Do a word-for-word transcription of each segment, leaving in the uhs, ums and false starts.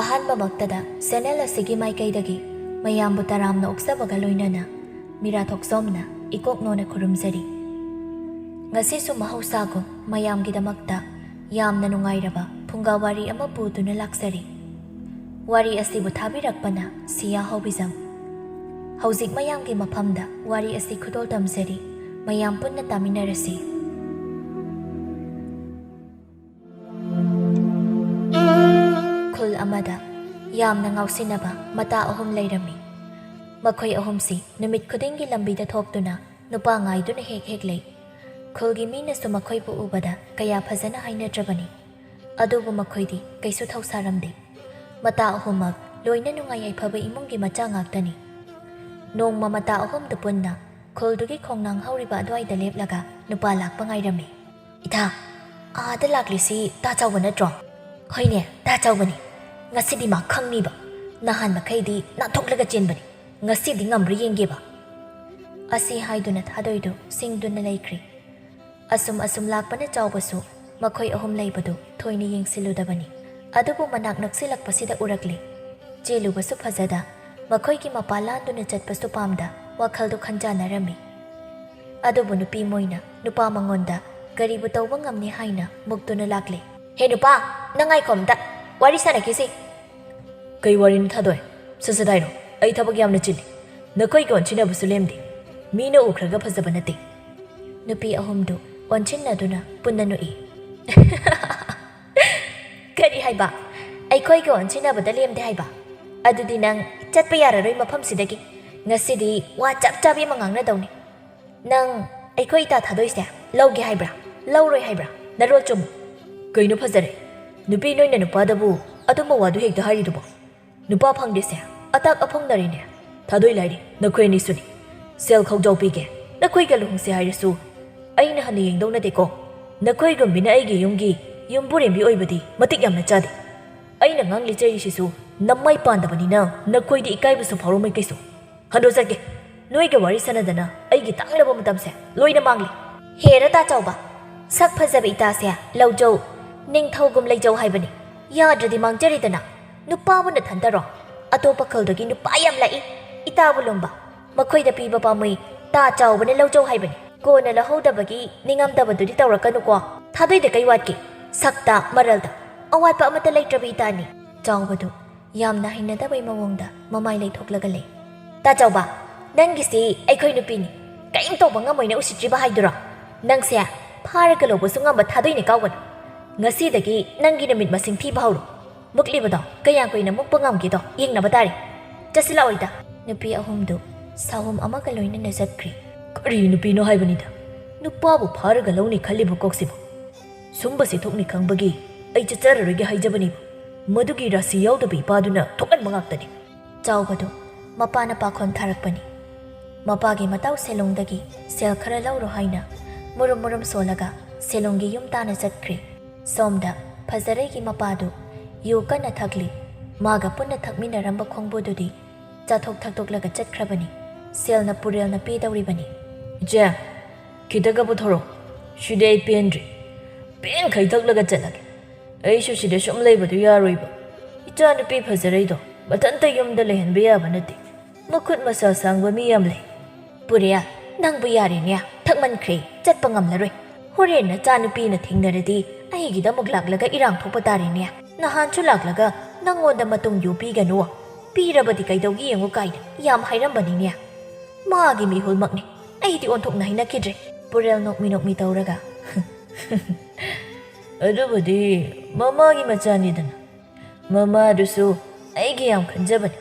ꯑꯍꯥꯟꯕꯃꯛꯇꯗ channel ꯑꯁꯤꯒꯤ ꯃꯥꯏꯀꯩꯗꯒꯤ ꯃꯌꯥꯝꯕꯨ ꯇꯔꯥꯝꯅ ꯑꯣꯛꯆꯕꯒ ꯂꯣꯏꯅꯅ ꯃꯤꯔꯥ ꯊꯣꯛꯆꯣꯝꯅ ꯏꯀꯣꯛ ꯅꯣꯟꯅ ꯈꯨꯔꯨꯝꯖꯔꯤ꯫ ꯉꯁꯤꯁꯨ ꯃꯍꯧꯁꯥꯒꯨꯝ ꯃꯌꯥꯝꯒꯤꯗꯃꯛꯇ ꯌꯥꯝꯅ ꯅꯨꯡꯉꯥꯏꯔꯕ ꯐꯨꯡꯒꯥ ꯋꯥꯔꯤ ꯑꯃ ꯄꯨꯗꯨꯅ ꯂꯥꯛꯆꯔꯤ꯫ ꯋꯥꯔꯤ ꯑꯁꯤꯕꯨ ꯊꯥꯕꯤꯔꯛꯄꯅ ꯁꯤꯌꯥ ꯍꯥꯎꯕꯤꯖꯝ꯫ ꯍꯧꯖꯤꯛ ꯃꯌꯥꯝꯒꯤ ꯃꯐꯝꯗ ꯋꯥꯔꯤ ꯑꯁꯤ ꯈꯨꯗꯣꯜ ꯇꯝꯖꯔꯤ꯫ ꯃꯌꯥꯝ ꯄꯨꯟꯅ ꯇꯥꯃꯤꯟꯅꯔꯁꯤ꯫ ꯈꯨꯜ ꯑꯃꯗ ꯌꯥꯝꯅ ꯉꯥꯎꯁꯤꯟꯅꯕ ꯃꯇꯥ ꯑꯍꯨꯝ ꯂꯩꯔꯝꯃꯤ꯫ ꯃꯈꯣꯏ ꯑꯍꯨꯝꯁꯤ ꯅꯨꯃꯤꯠ ꯈꯨꯗꯤꯡꯒꯤ ꯂꯝꯕꯤꯗ ꯊꯣꯛꯇꯨꯅ ꯅꯨꯄꯥ ꯉꯥꯏꯗꯨꯅ ꯍꯦꯛ ꯍꯦꯛ ꯂꯩ꯫ ꯈꯨꯜꯒꯤ ꯃꯤꯅꯁꯨ ꯃꯈꯣꯏꯕꯨ ꯎꯕꯗ ꯀꯌꯥ ꯐꯖꯅ ꯍꯥꯏꯅꯗ꯭ꯔꯕꯅꯤ꯫ ꯑꯗꯨꯕꯨ ꯃꯈꯣꯏꯗꯤ ꯀꯩꯁꯨ ꯊꯧꯁꯥꯔꯝꯗꯦ꯫ ꯃꯇꯥ ꯑꯍꯨꯝꯃꯛ ꯂꯣꯏꯅ ꯅꯨꯡꯉꯥꯏ ꯌꯥꯏꯐꯕ ꯏꯃꯨꯡꯒꯤ ꯃꯆꯥ ꯉꯥꯛꯇꯅꯤ꯫ ꯅꯣꯡꯃ ꯃꯇꯥ ꯑꯍꯨꯝꯗꯨ ꯄꯨꯟꯅ ꯈꯨꯜꯗꯨꯒꯤ ꯈꯣꯡꯅꯥꯡ ꯍꯧꯔꯤꯕ ꯑꯗꯨꯋꯥꯏꯗ ꯂꯦꯞꯂꯒ ꯅꯨꯄꯥ ꯂꯥꯛꯄ ꯉꯥꯏꯔꯝꯃꯤ꯫ "ꯏꯊꯥ, ꯑꯥꯗ ꯂꯥꯛꯂꯤꯁꯤ ꯇꯥ ꯆꯥꯎꯕ ꯅꯠꯇ꯭ꯔꯣ?" "ꯍꯣꯏꯅꯦ, ꯇꯥ ꯆꯥꯎꯕꯅꯤ꯫ ꯉꯁꯤꯗꯤ ꯃꯥ ꯈꯪꯅꯤꯕ꯫ ꯅꯍꯥꯟ ꯃꯈꯩꯗꯤ ꯅꯥꯟꯊꯣꯛꯂꯒ ꯆꯦꯟꯕꯅꯤ꯫ ꯉꯁꯤꯗꯤ ꯉꯝꯕ꯭ꯔꯥ ꯌꯦꯡꯒꯦꯕ꯫" ꯑꯁꯤ ꯍꯥꯏꯗꯨꯅ ꯊꯥꯗꯣꯏꯗꯨ ꯁꯤꯡꯗꯨꯅ ꯂꯩꯈ꯭ꯔꯤ꯫ ꯑꯁꯨꯝ ꯑꯁꯨꯝ ꯂꯥꯛꯄꯅ ꯆꯥꯎꯕꯁꯨ ꯃꯈꯣꯏ ꯑꯍꯨꯝ ꯂꯩꯕꯗꯨ ꯊꯣꯏꯅ ꯌꯦꯡꯁꯤꯜꯂꯨꯗꯕꯅꯤ꯫ ꯑꯗꯨꯕꯨ ꯃꯅꯥꯛ ꯅꯛꯁꯤꯜꯂꯛꯄꯁꯤꯗ ꯎꯔꯛꯂꯤ꯫ ꯆꯦꯜꯂꯨꯕꯁꯨ ꯐꯖꯗ, ꯃꯈꯣꯏꯒꯤ ꯃꯄꯥ ꯂꯥꯟꯗꯨꯅ ꯆꯠꯄꯁꯨ ꯄꯥꯝꯗ ꯋꯥꯈꯜꯗꯨ ꯈꯟꯖꯥꯟꯅꯔꯝꯃꯤ꯫ ꯑꯗꯨꯕꯨ ꯅꯨꯄꯤ ꯃꯣꯏꯅ ꯅꯨꯄꯥ ꯃꯉꯣꯟꯗ ꯀꯔꯤꯕꯨ ꯇꯧꯕ ꯉꯝꯅꯤ ꯍꯥꯏꯅ ꯃꯨꯛꯇꯨꯅ ꯂꯥꯛꯂꯦ꯫ "ꯍꯦ ꯅꯨꯄꯥ, ꯅꯪ ꯉꯥꯏꯈꯣ ꯑꯝꯇ, ꯋꯥꯔꯤ ꯁꯥꯟꯅꯈꯤꯁꯤ꯫" "ꯀꯩ ꯋꯥꯔꯤꯅꯣ ꯊꯥꯗꯣꯏ? ꯁꯠ ꯁꯠ ꯍꯥꯏꯔꯣ, ꯑꯩ ꯊꯕꯛ ꯌꯥꯝꯅ ꯆꯤꯜꯂꯤ꯫ ꯅꯈꯣꯏꯒꯤ ꯑꯣꯟꯁꯤꯟꯅꯕꯁꯨ ꯂꯦꯝꯗꯦ꯫ ꯃꯤꯅ ꯎꯈ꯭ꯔꯒ ꯐꯖꯕ ꯅꯠꯇꯦ꯫" ꯅꯨꯄꯤ ꯑꯍꯨꯝꯗꯨ ꯑꯣꯟꯁꯤꯟꯅꯗꯨꯅ ꯄꯨꯟꯅ ꯅꯣꯛꯏ꯫ "ꯀꯔꯤ ꯍꯥꯏꯕ? ꯑꯩꯈꯣꯏꯒ ꯑꯣꯟꯁꯤꯟꯅꯕꯗ ꯂꯦꯝꯗꯦ ꯍꯥꯏꯕ? ꯑꯗꯨꯗꯤ ꯅꯪ ꯆꯠꯄ ꯌꯥꯔꯔꯣꯏ ꯃꯐꯝꯁꯤꯗꯒꯤ꯫ ꯉꯁꯤꯗꯤ ꯋꯥ ꯆꯞ ꯆꯥꯕꯤ ꯑꯃ ꯉꯥꯡꯅꯗꯧꯅꯤ꯫ ꯅꯪ ꯑꯩꯈꯣꯏ ꯏꯇꯥ ꯊꯥꯗꯣꯏꯁꯦ ꯂꯧꯒꯦ ꯍꯥꯏꯕ꯭ꯔꯥ? ꯂꯧꯔꯣꯏ ꯍꯥꯏꯕ꯭ꯔꯥ? ꯅꯔꯣꯜ ꯆꯨꯝꯃꯨ꯫" "ꯀꯩꯅꯣ ꯐꯖꯔꯦ? ꯅꯨꯄꯤ ꯅꯣꯏꯅ ꯅꯨꯄꯥꯗꯕꯨ ꯑꯗꯨꯝꯕ ꯋꯥꯗꯨ ꯍꯦꯛꯇ ꯍꯥꯏꯔꯤꯗꯨꯕꯣ? ꯅꯨꯄꯥ ꯐꯪꯗꯦꯁꯦ ꯑꯇꯥꯛ ꯑꯐꯪꯅꯔꯦꯅꯦ꯫ ꯊꯥꯗꯣꯏ ꯂꯥꯏꯔꯤ, ꯅꯈꯣꯏ ꯑꯅꯤꯁꯨꯅꯤ꯫ ꯁꯦꯜ ꯈꯧꯖꯥꯎ ꯄꯤꯒꯦ, ꯅꯈꯣꯏꯒ ꯂꯨꯍꯣꯡꯁꯦ ꯍꯥꯏꯔꯁꯨ ꯑꯩꯅ ꯍꯟꯅ ꯌꯦꯡꯗꯧ ꯅꯠꯇꯦꯀꯣ꯫ ꯅꯈꯣꯏꯒꯨꯝꯕꯤꯅ ꯑꯩꯒꯤ ꯌꯨꯝꯒꯤ ꯌꯨꯝꯕꯨꯔꯦꯝꯕꯤ ꯑꯣꯏꯕꯗꯤ ꯃꯇꯤꯛ ꯌꯥꯝꯅ ꯆꯥꯗꯦ꯫ ꯑꯩꯅ ꯉꯥꯡꯂꯤ ꯆꯩꯔꯤꯁꯤꯁꯨ ꯅꯃꯥꯏ ꯄꯥꯟꯗꯕꯅꯤꯅ ꯅꯈꯣꯏꯗꯤ ꯏꯀꯥꯏꯕꯁꯨ ꯐꯥꯎꯔꯝꯃꯣꯏ ꯀꯩꯁꯨ꯫ ꯍꯟꯗꯣ ꯆꯠꯀꯦ꯫ ꯅꯣꯏꯒ ꯋꯥꯔꯤ ꯁꯥꯟꯅꯗꯅ ꯑꯩꯒꯤ ꯇꯥꯡꯂꯕ ꯃꯇꯝꯁꯦ ꯂꯣꯏꯅ ꯃꯥꯡꯂꯦ꯫" "ꯍꯦꯔ ꯇꯥ ꯆꯥꯎꯕ, ꯁꯛ ꯐꯖꯕ ꯏꯇꯥꯁꯦ ꯂꯧꯖꯧ, ꯅꯤꯡꯊꯧꯒꯨꯝ ꯂꯩꯖꯧ ꯍꯥꯏꯕꯅꯤ꯫ ꯌꯥꯗ꯭ꯔꯗꯤ ꯃꯥꯡꯖꯔꯦꯗꯅ꯫ "ꯅꯨꯄꯥꯕꯨ ꯅꯊꯟꯇꯔꯣ? ꯑꯇꯣꯞꯄ ꯈꯨꯜꯗꯒꯤ ꯅꯨꯄꯥ ꯌꯥꯝ ꯂꯥꯛꯏ, ꯏꯇꯥꯕꯨ ꯂꯨꯝꯕ꯫ ꯃꯈꯣꯏꯗ ꯄꯤꯕ ꯄꯥꯝꯃꯨꯏ, ꯇꯥ ꯆꯥꯎꯕꯅ ꯂꯧꯖꯧ ꯍꯥꯏꯕꯅꯤ꯫ ꯀꯣꯟꯅ ꯂꯧꯍꯧꯗꯕꯒꯤ ꯅꯤꯡꯉꯝꯗꯕꯗꯨꯗꯤ ꯇꯧꯔꯛꯀꯅꯨꯀꯣ꯫ ꯊꯥꯗꯣꯏꯗ ꯀꯩ ꯋꯥꯠꯀꯦ? ꯁꯛꯇ ꯃꯔꯜꯗ ꯑꯋꯥꯠꯄ ꯑꯃꯠꯇ ꯂꯩꯇ꯭ꯔꯕ ꯏꯇꯥꯅꯤ꯫" ꯆꯥꯎꯕꯗꯨ ꯌꯥꯝꯅ ꯍꯩꯅꯗꯕꯩ ꯃꯑꯣꯡꯗ ꯃꯃꯥꯏ ꯂꯩꯊꯣꯛꯂꯒ ꯂꯩ꯫ "ꯇꯥ ꯆꯥꯎꯕ, ꯅꯪꯒꯤꯁꯤ ꯑꯩꯈꯣꯏ ꯅꯨꯄꯤꯅꯤ, ꯀꯔꯤꯝ ꯇꯧꯕ ꯉꯝꯃꯣꯏꯅ ꯎꯁꯤꯠꯇ꯭ꯔꯤꯕ ꯍꯥꯏꯗꯨꯔꯣ? ꯅꯪꯁꯦ ꯐꯥꯔꯒ ꯂꯧꯕꯁꯨ ꯉꯝꯕ ꯊꯥꯗꯣꯏꯅꯦ ꯀꯥꯎꯒꯅꯨ꯫ ꯉꯁꯤꯗꯒꯤ ꯅꯪꯒꯤ ꯅꯨꯃꯤꯠ ꯃꯁꯤꯡ ꯊꯤꯕ ꯍꯧꯔꯣ꯫ ꯃꯨꯛꯂꯤꯕꯗꯣ ꯀꯌꯥꯝ ꯀꯨꯏꯅ ꯃꯨꯛꯄ ꯉꯝꯒꯦꯗꯣ ꯌꯦꯡꯅꯕ ꯇꯥꯔꯦ꯫ ꯆꯠꯁꯤꯜꯂꯛꯑꯣꯏꯗ꯫" ꯅꯨꯄꯤ ꯑꯍꯨꯝꯗꯨ ꯁꯥꯍꯨꯝ ꯑꯃꯒ ꯂꯣꯏꯅꯅ ꯆꯠꯈ꯭ꯔꯦ꯫ "ꯀꯔꯤ ꯅꯨꯄꯤꯅꯣ ꯍꯥꯏꯕꯅꯤꯗ? ꯅꯨꯄꯥꯕꯨ ꯐꯥꯔꯒ ꯂꯧꯅꯤ ꯈꯜꯂꯤꯕ ꯀꯣꯛꯁꯤꯕꯨ? ꯁꯨꯝꯕꯁꯤ ꯊꯣꯛꯅꯤ ꯈꯪꯕꯒꯤ ꯑꯩ ꯆꯠꯆꯔꯔꯣꯏꯒꯦ ꯍꯥꯏꯖꯕꯅꯤꯕ꯫ ꯃꯗꯨꯒꯤ ꯔꯥꯁꯤ ꯌꯥꯎꯗꯕ ꯏꯄꯥꯗꯨꯅ ꯊꯣꯛꯍꯟꯕ ꯉꯥꯛꯇꯅꯤ꯫" ꯆꯥꯎꯕꯗꯨ ꯃꯄꯥꯅ ꯄꯥꯈꯣꯟ ꯊꯥꯔꯛꯄꯅꯤ꯫ ꯃꯄꯥꯒꯤ ꯃꯇꯥꯎ ꯁꯦꯂꯨꯡꯗꯒꯤ ꯁꯦꯜ ꯈꯔ ꯂꯧꯔꯣ ꯍꯥꯏꯅ ꯃꯨꯔꯨꯝ ꯃꯨꯔꯨꯝ ꯁꯣꯜꯂꯒ ꯁꯦꯂꯨꯡꯒꯤ ꯌꯨꯝ ꯇꯥꯅ ꯆꯠꯈ꯭ꯔꯦ꯫ ꯁꯣꯝꯗ ꯐꯖꯔꯩꯒꯤ ꯃꯄꯥꯗꯨ ꯌꯨ ꯀꯟꯅ ꯊꯛꯂꯤ꯫ ꯃꯥꯒ ꯄꯨꯟꯅ ꯊꯛꯃꯤꯟꯅꯔꯝꯕ ꯈꯣꯡꯕꯨꯗꯨꯗꯤ ꯆꯥꯊꯣꯛ ꯊꯛꯇꯣꯛꯂꯒ ꯆꯠꯈ꯭ꯔꯕꯅꯤ꯫ ꯁꯦꯜꯅ ꯄꯨꯔꯦꯜꯅ ꯄꯤꯗꯧꯔꯤꯕꯅꯤ꯫ "ꯏꯆꯦ, ꯈꯤꯇꯒ ꯄꯨꯊꯣꯔꯛꯑꯣ꯫ ꯁꯤꯗꯤ ꯑꯩ ꯄꯦꯟꯗ꯭ꯔꯤ꯫ ꯄꯦꯟꯈꯩ ꯊꯛꯂꯒ ꯆꯠꯂꯒꯦ꯫ ꯑꯩꯁꯨ ꯁꯤꯗ ꯁꯨꯝ ꯂꯩꯕꯗꯨ ꯌꯥꯔꯣꯏꯕ꯫ ꯏꯆꯥꯅꯨꯄꯤ ꯐꯖꯔꯩꯗꯣ ꯃꯊꯟꯇ ꯌꯨꯝꯗ ꯂꯩꯍꯟꯕ ꯌꯥꯕ ꯅꯠꯇꯦ꯫ ꯃꯈꯨꯠ ꯃꯁꯥ ꯁꯥꯡꯕ ꯃꯤ ꯌꯥꯝ ꯂꯩ꯫" "ꯄꯨꯔꯦꯜ, ꯅꯪꯕꯨ ꯌꯥꯔꯦꯅꯦ, ꯊꯛꯃꯟꯈ꯭ꯔꯦ, ꯆꯠꯄ ꯉꯝꯂꯔꯣꯏ꯫ ꯍꯣꯔꯦꯟ ꯅꯆꯥꯅꯨꯄꯤꯅ ꯊꯦꯡꯅꯔꯗꯤ ꯑꯩꯒꯤꯗꯃꯛ ꯂꯥꯛꯂꯒ ꯏꯔꯥꯡ ꯊꯣꯛꯄ ꯇꯥꯔꯦꯅꯦ꯫ ꯅꯍꯥꯟꯁꯨ ꯂꯥꯛꯂꯒ ꯅꯪꯉꯣꯟꯗ ꯃꯇꯨꯡ ꯌꯨ ꯄꯤꯒꯅꯨ, ꯄꯤꯔꯕꯗꯤ ꯀꯩꯗꯧꯒꯦ ꯌꯦꯡꯉꯨ ꯀꯥꯏꯅ ꯌꯥꯝ ꯍꯥꯏꯔꯝꯕꯅꯤꯅꯦ꯫ ꯃꯥꯒꯤ ꯃꯤꯍꯨꯜꯃꯛꯅꯤ, ꯑꯩꯗꯤ ꯑꯣꯟꯊꯣꯛꯅ ꯍꯩꯅꯈꯤꯗ꯭ꯔꯦ꯫" ꯄꯨꯔꯦꯜ ꯅꯣꯛꯃꯤ ꯅꯣꯛꯃꯤ ꯇꯧꯔꯒ, "ꯑꯗꯨꯕꯨꯗꯤ ꯃꯃꯥꯒꯤ ꯃꯆꯥꯅꯤꯗꯅ꯫ ꯃꯃꯥꯗꯨꯁꯨ ꯑꯩꯒꯤ ꯌꯥꯝ ꯈꯟꯖꯕꯅꯤ꯫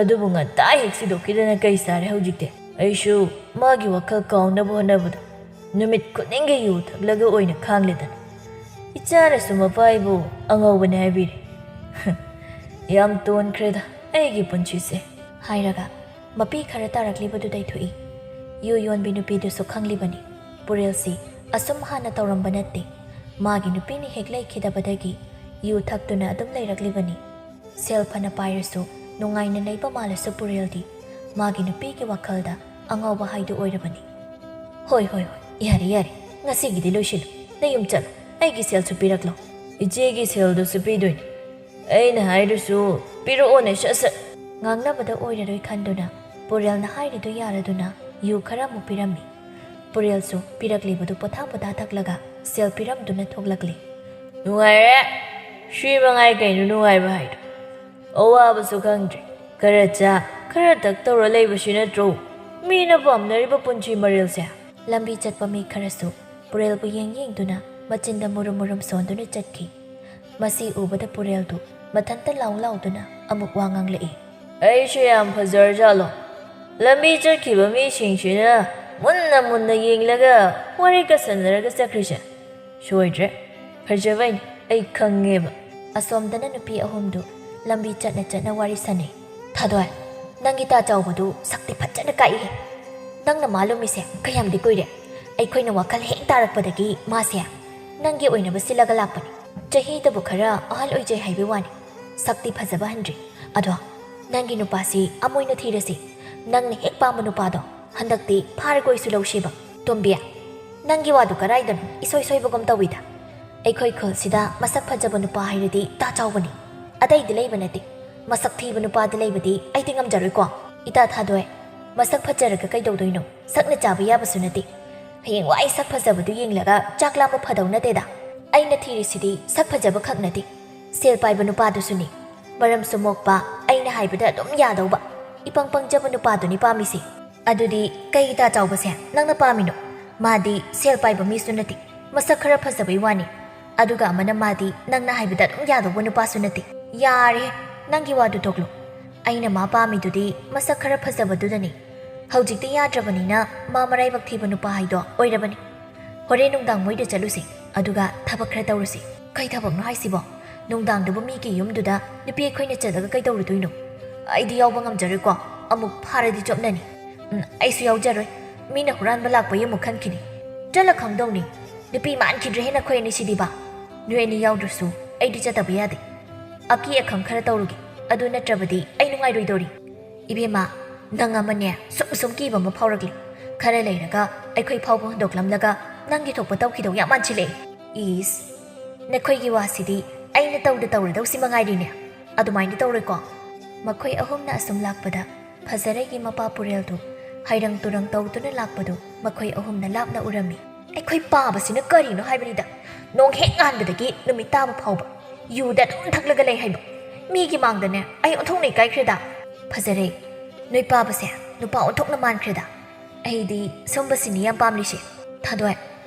ꯑꯗꯨꯕꯨ ꯉꯟꯇꯥ ꯍꯦꯛ ꯁꯤꯗꯣꯛꯈꯤꯗꯅ ꯀꯩ ꯆꯥꯔꯦ ꯍꯧꯖꯤꯛꯇꯤ? ꯑꯩꯁꯨ ꯃꯥꯒꯤ ꯋꯥꯈꯜ ꯀꯥꯎꯅꯕ ꯍꯣꯠꯅꯕꯗ ꯅꯨꯃꯤꯠ ꯈꯨꯗꯤꯡꯒꯤ ꯌꯨ ꯊꯛꯂꯒ ꯑꯣꯏꯅ ꯈꯥꯡꯂꯦꯗꯅ꯫ ꯏꯆꯥꯅꯁꯨ ꯃꯄꯥ ꯑꯩꯕꯨ ꯑꯉꯧꯕꯅꯦ ꯍꯥꯏꯕꯤꯔꯦ꯫" "ꯌꯥꯝ ꯇꯣꯟꯈ꯭ꯔꯦꯗ ꯑꯩꯒꯤ ꯄꯨꯟꯁꯤꯁꯦ꯫" ꯍꯥꯏꯔꯒ ꯃꯄꯤ ꯈꯔ ꯇꯥꯔꯛꯂꯤꯕꯗꯨ ꯇꯩꯊꯣꯛꯏ꯫ ꯌꯨ ꯌꯣꯟꯕꯤ ꯅꯨꯄꯤꯗꯨꯁꯨ ꯈꯪꯂꯤꯕꯅꯤ ꯄꯨꯔꯦꯜꯁꯤ ꯑꯁꯨꯝ ꯍꯥꯟꯅ ꯇꯧꯔꯝꯕ ꯅꯠꯇꯦ꯫ ꯃꯥꯒꯤ ꯅꯨꯄꯤꯅ ꯍꯦꯛ ꯂꯩꯈꯤꯗꯕꯗꯒꯤ ꯌꯨ ꯊꯛꯇꯨꯅ ꯑꯗꯨꯝ ꯂꯩꯔꯛꯂꯤꯕꯅꯤ꯫ ꯁꯦꯜ ꯐꯅ ꯄꯥꯏꯔꯁꯨ, ꯅꯨꯡꯉꯥꯏꯅ ꯂꯩꯕ ꯃꯥꯜꯂꯁꯨ ꯄꯨꯔꯦꯜꯗꯤ ꯃꯥꯒꯤ ꯅꯨꯄꯤꯒꯤ ꯋꯥꯈꯜꯗ ꯑꯉꯥꯎꯕ ꯍꯥꯏꯗꯨ ꯑꯣꯏꯔꯕꯅꯤ꯫ "ꯍꯣꯏ, ꯍꯣꯏ, ꯍꯣꯏ, ꯌꯥꯔꯦ, ꯌꯥꯔꯦ, ꯉꯁꯤꯒꯤꯗꯤ ꯂꯣꯏꯁꯤꯜꯂꯨ꯫ ꯅꯌꯨꯝ ꯆꯠꯂꯣ, ꯑꯩꯒꯤ ꯁꯦꯜꯁꯨ ꯄꯤꯔꯛꯂꯣ꯫" "ꯏꯆꯦꯒꯤ ꯁꯦꯜꯗꯨꯁꯨ ꯄꯤꯗꯣꯏꯅꯤ꯫ ꯑꯩꯅ ꯍꯥꯏꯔꯁꯨ ꯄꯤꯔꯛꯑꯣꯅꯦ ꯁꯠ ꯁꯠ꯫ ꯉꯥꯡꯅꯕꯗ ꯑꯣꯏꯔꯔꯣꯏ ꯈꯟꯗꯨꯅ ꯄꯨꯔꯦꯜꯅ ꯍꯥꯏꯔꯤꯗꯨ ꯌꯥꯔꯗꯨꯅ ꯌꯨ ꯈꯔ ꯑꯃꯨꯛ ꯄꯤꯔꯝꯃꯤ꯫ ꯄꯨꯔꯦꯜꯁꯨ ꯄꯤꯔꯛꯂꯤꯕꯗꯨ ꯄꯣꯊꯥ ꯄꯣꯊꯥ ꯊꯛꯂꯒ ꯁꯦꯜ ꯄꯤꯔꯝꯗꯨꯅ ꯊꯣꯛꯂꯛꯂꯤ꯫ ꯅꯨꯡꯉꯥꯏꯔꯦ꯫ ꯁꯤ ꯃꯉꯥꯏ ꯀꯩꯅꯣ ꯅꯨꯡꯉꯥꯏꯕ ꯍꯥꯏꯗꯣ꯫ ꯑꯋꯥꯕꯁꯨ ꯈꯪꯗ꯭ꯔꯦ꯫ ꯈꯔ ꯆꯥ, ꯈꯔ ꯊꯛ ꯇꯧꯔ ꯂꯩꯕꯁꯤ ꯅꯠꯇ꯭ꯔꯣ ꯃꯤꯅ ꯄꯥꯝꯅꯔꯤꯕ ꯄꯨꯟꯁꯤ ꯃꯔꯦꯜꯁꯦ? ꯂꯝꯕꯤ ꯆꯠꯄ ꯃꯤ ꯈꯔꯁꯨ ꯄꯨꯔꯦꯜꯕꯨ ꯌꯦꯡ ꯌꯦꯡꯗꯨꯅ ꯃꯆꯤꯟꯗ ꯃꯨꯔꯨꯝ ꯃꯨꯔꯨꯝ ꯁꯣꯟꯗꯨꯅ ꯆꯠꯈꯤ꯫ ꯃꯁꯤ ꯎꯕꯗ ꯄꯨꯔꯦꯜꯗꯨ ꯃꯊꯟꯇ ꯂꯥꯎ ꯂꯥꯎꯗꯨꯅ ꯑꯃꯨꯛ ꯋꯥ ꯉꯥꯡꯂꯛꯏ꯫ ꯑꯩꯁꯦ ꯌꯥꯝ ꯐꯖꯔꯖꯥꯠꯂꯣ? ꯂꯝꯕꯤ ꯆꯠꯈꯤꯕ ꯃꯤꯁꯤꯡꯁꯤꯅ ꯃꯨꯟꯅ ꯃꯨꯟꯅ ꯌꯦꯡꯂꯒ ꯋꯥꯔꯤꯒ ꯁꯥꯟꯅꯔꯒ ꯆꯠꯈ꯭ꯔꯤꯁꯦ꯫ ꯁꯣꯏꯗ꯭ꯔꯦ꯫ ꯐꯖꯕꯩꯅꯤ꯫ ꯑꯩ ꯈꯪꯉꯦꯕ꯫ ꯑꯁꯣꯝꯗꯅ ꯅꯨꯄꯤ ꯑꯍꯨꯝꯗꯨ ꯂꯝꯕꯤ ꯆꯠꯅ ꯆꯠꯅ ꯋꯥꯔꯤ ꯁꯥꯟꯅꯩ꯫ ꯊꯥꯗꯣꯏ, ꯅꯪꯒꯤ ꯇꯥ ꯆꯥꯎꯕꯗꯨ ꯁꯛꯇꯤ ꯐꯖꯅ ꯀꯥꯛꯏꯍꯦ꯫ ꯅꯪꯅ ꯃꯥ ꯂꯨꯝꯃꯤꯁꯦ ꯀꯌꯥꯝꯗꯤ ꯀꯨꯏꯔꯦ? ꯑꯩꯈꯣꯏꯅ ꯋꯥꯈꯜ ꯍꯦꯛ ꯇꯥꯔꯛꯄꯗꯒꯤ ꯃꯥꯁꯦ ꯅꯪꯒꯤ ꯑꯣꯏꯅꯕ ꯁꯤꯜꯂꯒ ꯂꯥꯛꯄꯅꯤ꯫ ꯆꯍꯤꯗꯕꯨ ꯈꯔ ꯑꯍꯜ ꯑꯣꯏꯖꯩ ꯍꯥꯏꯕꯩ ꯋꯥꯅꯤ, ꯁꯛꯇꯤ ꯐꯖꯕ ꯍꯟꯗ꯭ꯔꯤ꯫ ꯑꯗꯣ ꯅꯪꯒꯤ ꯅꯨꯄꯥꯁꯤ ꯑꯃ ꯑꯣꯏꯅ ꯊꯤꯔꯁꯤ꯫ ꯅꯪꯅ ꯍꯦꯛ ꯄꯥꯝꯕ ꯅꯨꯄꯥꯗꯣ ꯍꯟꯗꯛꯇꯤ ꯐꯥꯔꯒ ꯑꯣꯏꯁꯨ ꯂꯧꯁꯤꯕ꯫ ꯇꯣꯝꯕꯤ, ꯅꯪꯒꯤ ꯋꯥꯗꯨ ꯀꯔꯥꯏꯗꯅꯣ ꯏꯁꯣꯏ ꯁꯣꯏꯕꯒꯨꯝ ꯇꯧꯏꯗ꯫ ꯑꯩꯈꯣꯏ ꯈꯨꯜꯁꯤꯗ ꯃꯁꯛ ꯐꯖꯕ ꯅꯨꯄꯥ ꯍꯥꯏꯔꯗꯤ ꯇꯥ ꯆꯥꯎꯕꯅꯤ꯫ ꯑꯇꯩꯗꯤ ꯂꯩꯕ ꯅꯠꯇꯦ꯫ ꯃꯁꯛ ꯊꯤꯕ ꯅꯨꯄꯥꯗꯤ ꯂꯩꯕꯗꯤ ꯑꯩꯗꯤ ꯉꯝꯖꯔꯣꯏꯀꯣ꯫ ꯏꯇꯥ ꯊꯥꯗꯣꯏ, ꯃꯁꯛ ꯐꯖꯔꯒ ꯀꯩꯗꯧꯗꯣꯏꯅꯣ? ꯁꯛꯅ ꯆꯥꯕ ꯌꯥꯕꯁꯨ ꯅꯠꯇꯦ꯫ ꯍꯌꯦꯡꯋꯥꯏ ꯁꯛ ꯐꯖꯕꯗꯨ ꯌꯦꯡꯂꯒ ꯆꯥꯛ ꯂꯥꯝꯕ ꯐꯗꯧ ꯅꯠꯇꯦꯗ꯫ ꯑꯩꯅ ꯊꯤꯔꯤꯁꯤꯗꯤ ꯁꯛ ꯐꯖꯕ ꯈꯛ ꯅꯠꯇꯦ, ꯁꯦꯜ ꯄꯥꯏꯕ ꯅꯨꯄꯥꯗꯨꯁꯨꯅꯤ꯫ ꯃꯔꯝꯁꯨ ꯃꯣꯛꯄ, ꯑꯩꯅ ꯍꯥꯏꯕꯗ ꯑꯗꯨꯝ ꯌꯥꯗꯧꯕ, ꯏꯄꯪ ꯄꯪꯖꯕ ꯅꯨꯄꯥꯗꯨꯅꯤ ꯄꯥꯝꯃꯤꯁꯦ꯫ ꯑꯗꯨꯗꯤ ꯀꯩꯒꯤ ꯇꯥ ꯆꯥꯎꯕꯁꯦ ꯅꯪꯅ ꯄꯥꯝꯃꯤꯅꯣ? ꯃꯥꯗꯤ ꯁꯦꯜ ꯄꯥꯏꯕ ꯃꯤꯁꯨ ꯅꯠꯇꯦ, ꯃꯁꯛ ꯈꯔ ꯐꯖꯕꯩ ꯋꯥꯅꯤ꯫ ꯑꯗꯨꯒ ꯑꯃꯅ ꯃꯥꯗꯤ ꯅꯪꯅ ꯍꯥꯏꯕꯗ ꯑꯗꯨꯝ ꯌꯥꯗꯧꯕ ꯅꯨꯄꯥꯁꯨ ꯅꯠꯇꯦ꯫ ꯌꯥꯔꯦ, ꯅꯪꯒꯤ ꯋꯥꯗꯨ ꯇꯣꯛꯂꯣ꯫ ꯑꯩꯅ ꯃꯥ ꯄꯥꯝꯃꯤꯗꯨꯗꯤ ꯃꯁꯛ ꯈꯔ ꯐꯖꯕꯗꯨꯗꯅꯤ꯫ ꯍꯧꯖꯤꯛꯇꯤ ꯌꯥꯗ꯭ꯔꯕꯅꯤꯅ ꯃꯥ ꯃꯔꯥꯏꯕꯛ ꯊꯤꯕ ꯅꯨꯄꯥ ꯍꯥꯏꯗꯣ ꯑꯣꯏꯔꯕꯅꯤ꯫ ꯍꯣꯔꯦꯟ ꯅꯨꯡꯗꯥꯡ ꯃꯣꯏꯗ ꯆꯠꯂꯨꯁꯦ, ꯑꯗꯨꯒ ꯊꯕꯛ ꯈꯔ ꯇꯧꯔꯨꯁꯦ꯫ ꯀꯩ ꯊꯕꯛꯅꯣ ꯍꯥꯏꯁꯤꯕꯣ? ꯅꯨꯡꯗꯥꯡꯗꯕꯨ ꯃꯤꯒꯤ ꯌꯨꯝꯗꯨꯗ ꯅꯨꯄꯤ ꯑꯩꯈꯣꯏꯅ ꯆꯠꯂꯒ ꯀꯩꯗꯧꯔꯨꯗꯣꯏꯅꯣ? ꯑꯩꯗꯤ ꯌꯥꯎꯕ ꯉꯝꯖꯔꯣꯏꯀꯣ, ꯑꯃꯨꯛ ꯐꯥꯔꯗꯤ ꯆꯣꯞꯅꯅꯤ꯫ ꯎꯝ, ꯑꯩꯁꯨ ꯌꯥꯎꯖꯔꯣꯏ꯫ ꯃꯤꯅ ꯍꯨꯔꯥꯟꯕ ꯂꯥꯛꯄꯩ ꯑꯃꯨꯛ ꯈꯟꯈꯤꯅꯤ꯫ ꯆꯠꯂ ꯈꯪꯗꯧꯅꯤ꯫ ꯅꯨꯄꯤ ꯃꯥꯟꯈꯤꯗ꯭ꯔꯦꯍꯦ ꯅꯈꯣꯏ ꯑꯅꯤꯁꯤꯗꯤꯕ꯫ ꯅꯣꯏ ꯑꯅꯤ ꯌꯥꯎꯗ꯭ꯔꯁꯨ ꯑꯩꯗꯤ ꯆꯠꯇꯕ ꯌꯥꯗꯦ꯫ ꯑꯀꯤ ꯑꯈꯪ ꯈꯔ ꯇꯧꯔꯨꯒꯦ, ꯑꯗꯨ ꯅꯠꯇ꯭ꯔꯕꯗꯤ ꯑꯩ ꯅꯨꯡꯉꯥꯏꯔꯣꯏꯗꯧꯔꯤ꯫ ꯏꯕꯦꯝꯃ, ꯅꯪ ꯑꯃꯅꯦ ꯁꯨꯝ ꯁꯨꯝ ꯀꯤꯕ ꯑꯃ ꯐꯥꯎꯔꯛꯂꯦ꯫ ꯈꯔ ꯂꯩꯔꯒ ꯑꯩꯈꯣꯏ ꯐꯥꯎꯕ ꯍꯨꯟꯗꯣꯛꯂꯝꯂꯒ ꯅꯪꯒꯤ ꯊꯣꯛꯄ ꯇꯧꯈꯤꯗꯧ ꯌꯥꯝ ꯃꯥꯟꯁꯤꯜꯂꯛꯑꯦ꯫ ꯏꯁ, ꯅꯈꯣꯏꯒꯤ ꯋꯥꯁꯤꯗꯤ ꯑꯩꯅ ꯇꯧꯗ ꯇꯧꯔꯗꯧꯁꯤ ꯃꯉꯥꯏꯔꯤꯅꯦ꯫ ꯑꯗꯨꯃꯥꯏꯅ ꯇꯧꯔꯣꯏꯀꯣ? ꯃꯈꯣꯏ ꯑꯍꯨꯝꯅ ꯑꯁꯨꯝ ꯂꯥꯛꯄꯗ ꯐꯖꯔꯩꯒꯤ ꯃꯄꯥ ꯄꯨꯔꯦꯜꯗꯨ ꯍꯩꯔꯪ ꯇꯨꯔꯪ ꯇꯧꯗꯨꯅ ꯂꯥꯛꯄꯗꯨ ꯃꯈꯣꯏ ꯑꯍꯨꯝꯅ ꯂꯥꯞꯅ ꯎꯔꯝꯃꯤ꯫ ꯑꯩꯈꯣꯏ ꯄꯥꯕꯁꯤꯅ ꯀꯔꯤꯅꯣ ꯍꯥꯏꯕꯅꯤꯗ, ꯅꯣꯡ ꯍꯦꯛ ꯉꯥꯟꯕꯗꯒꯤ ꯅꯨꯃꯤꯠ ꯇꯥꯕ ꯐꯥꯎꯕ ꯌꯨꯗ ꯑꯗꯨꯝ ꯊꯛꯂꯒ ꯂꯩ ꯍꯥꯏꯕ꯫ ꯃꯤꯒꯤ ꯃꯥꯡꯗꯅꯦ ꯑꯩ ꯑꯣꯟꯊꯣꯛꯅ ꯏꯀꯥꯏꯈ꯭ꯔꯦꯗ꯫ ꯐꯖꯔꯩ, ꯅꯣꯏ ꯄꯥꯕꯁꯦ ꯅꯨꯄꯥ ꯑꯣꯟꯊꯣꯛꯅ ꯃꯥꯟꯈ꯭ꯔꯦꯗ꯫ ꯑꯩꯗꯤ ꯁꯨꯝꯕꯁꯤꯅꯤ ꯌꯥꯝ ꯄꯥꯝꯂꯤꯁꯦ꯫ ꯊꯥꯗꯣꯏ,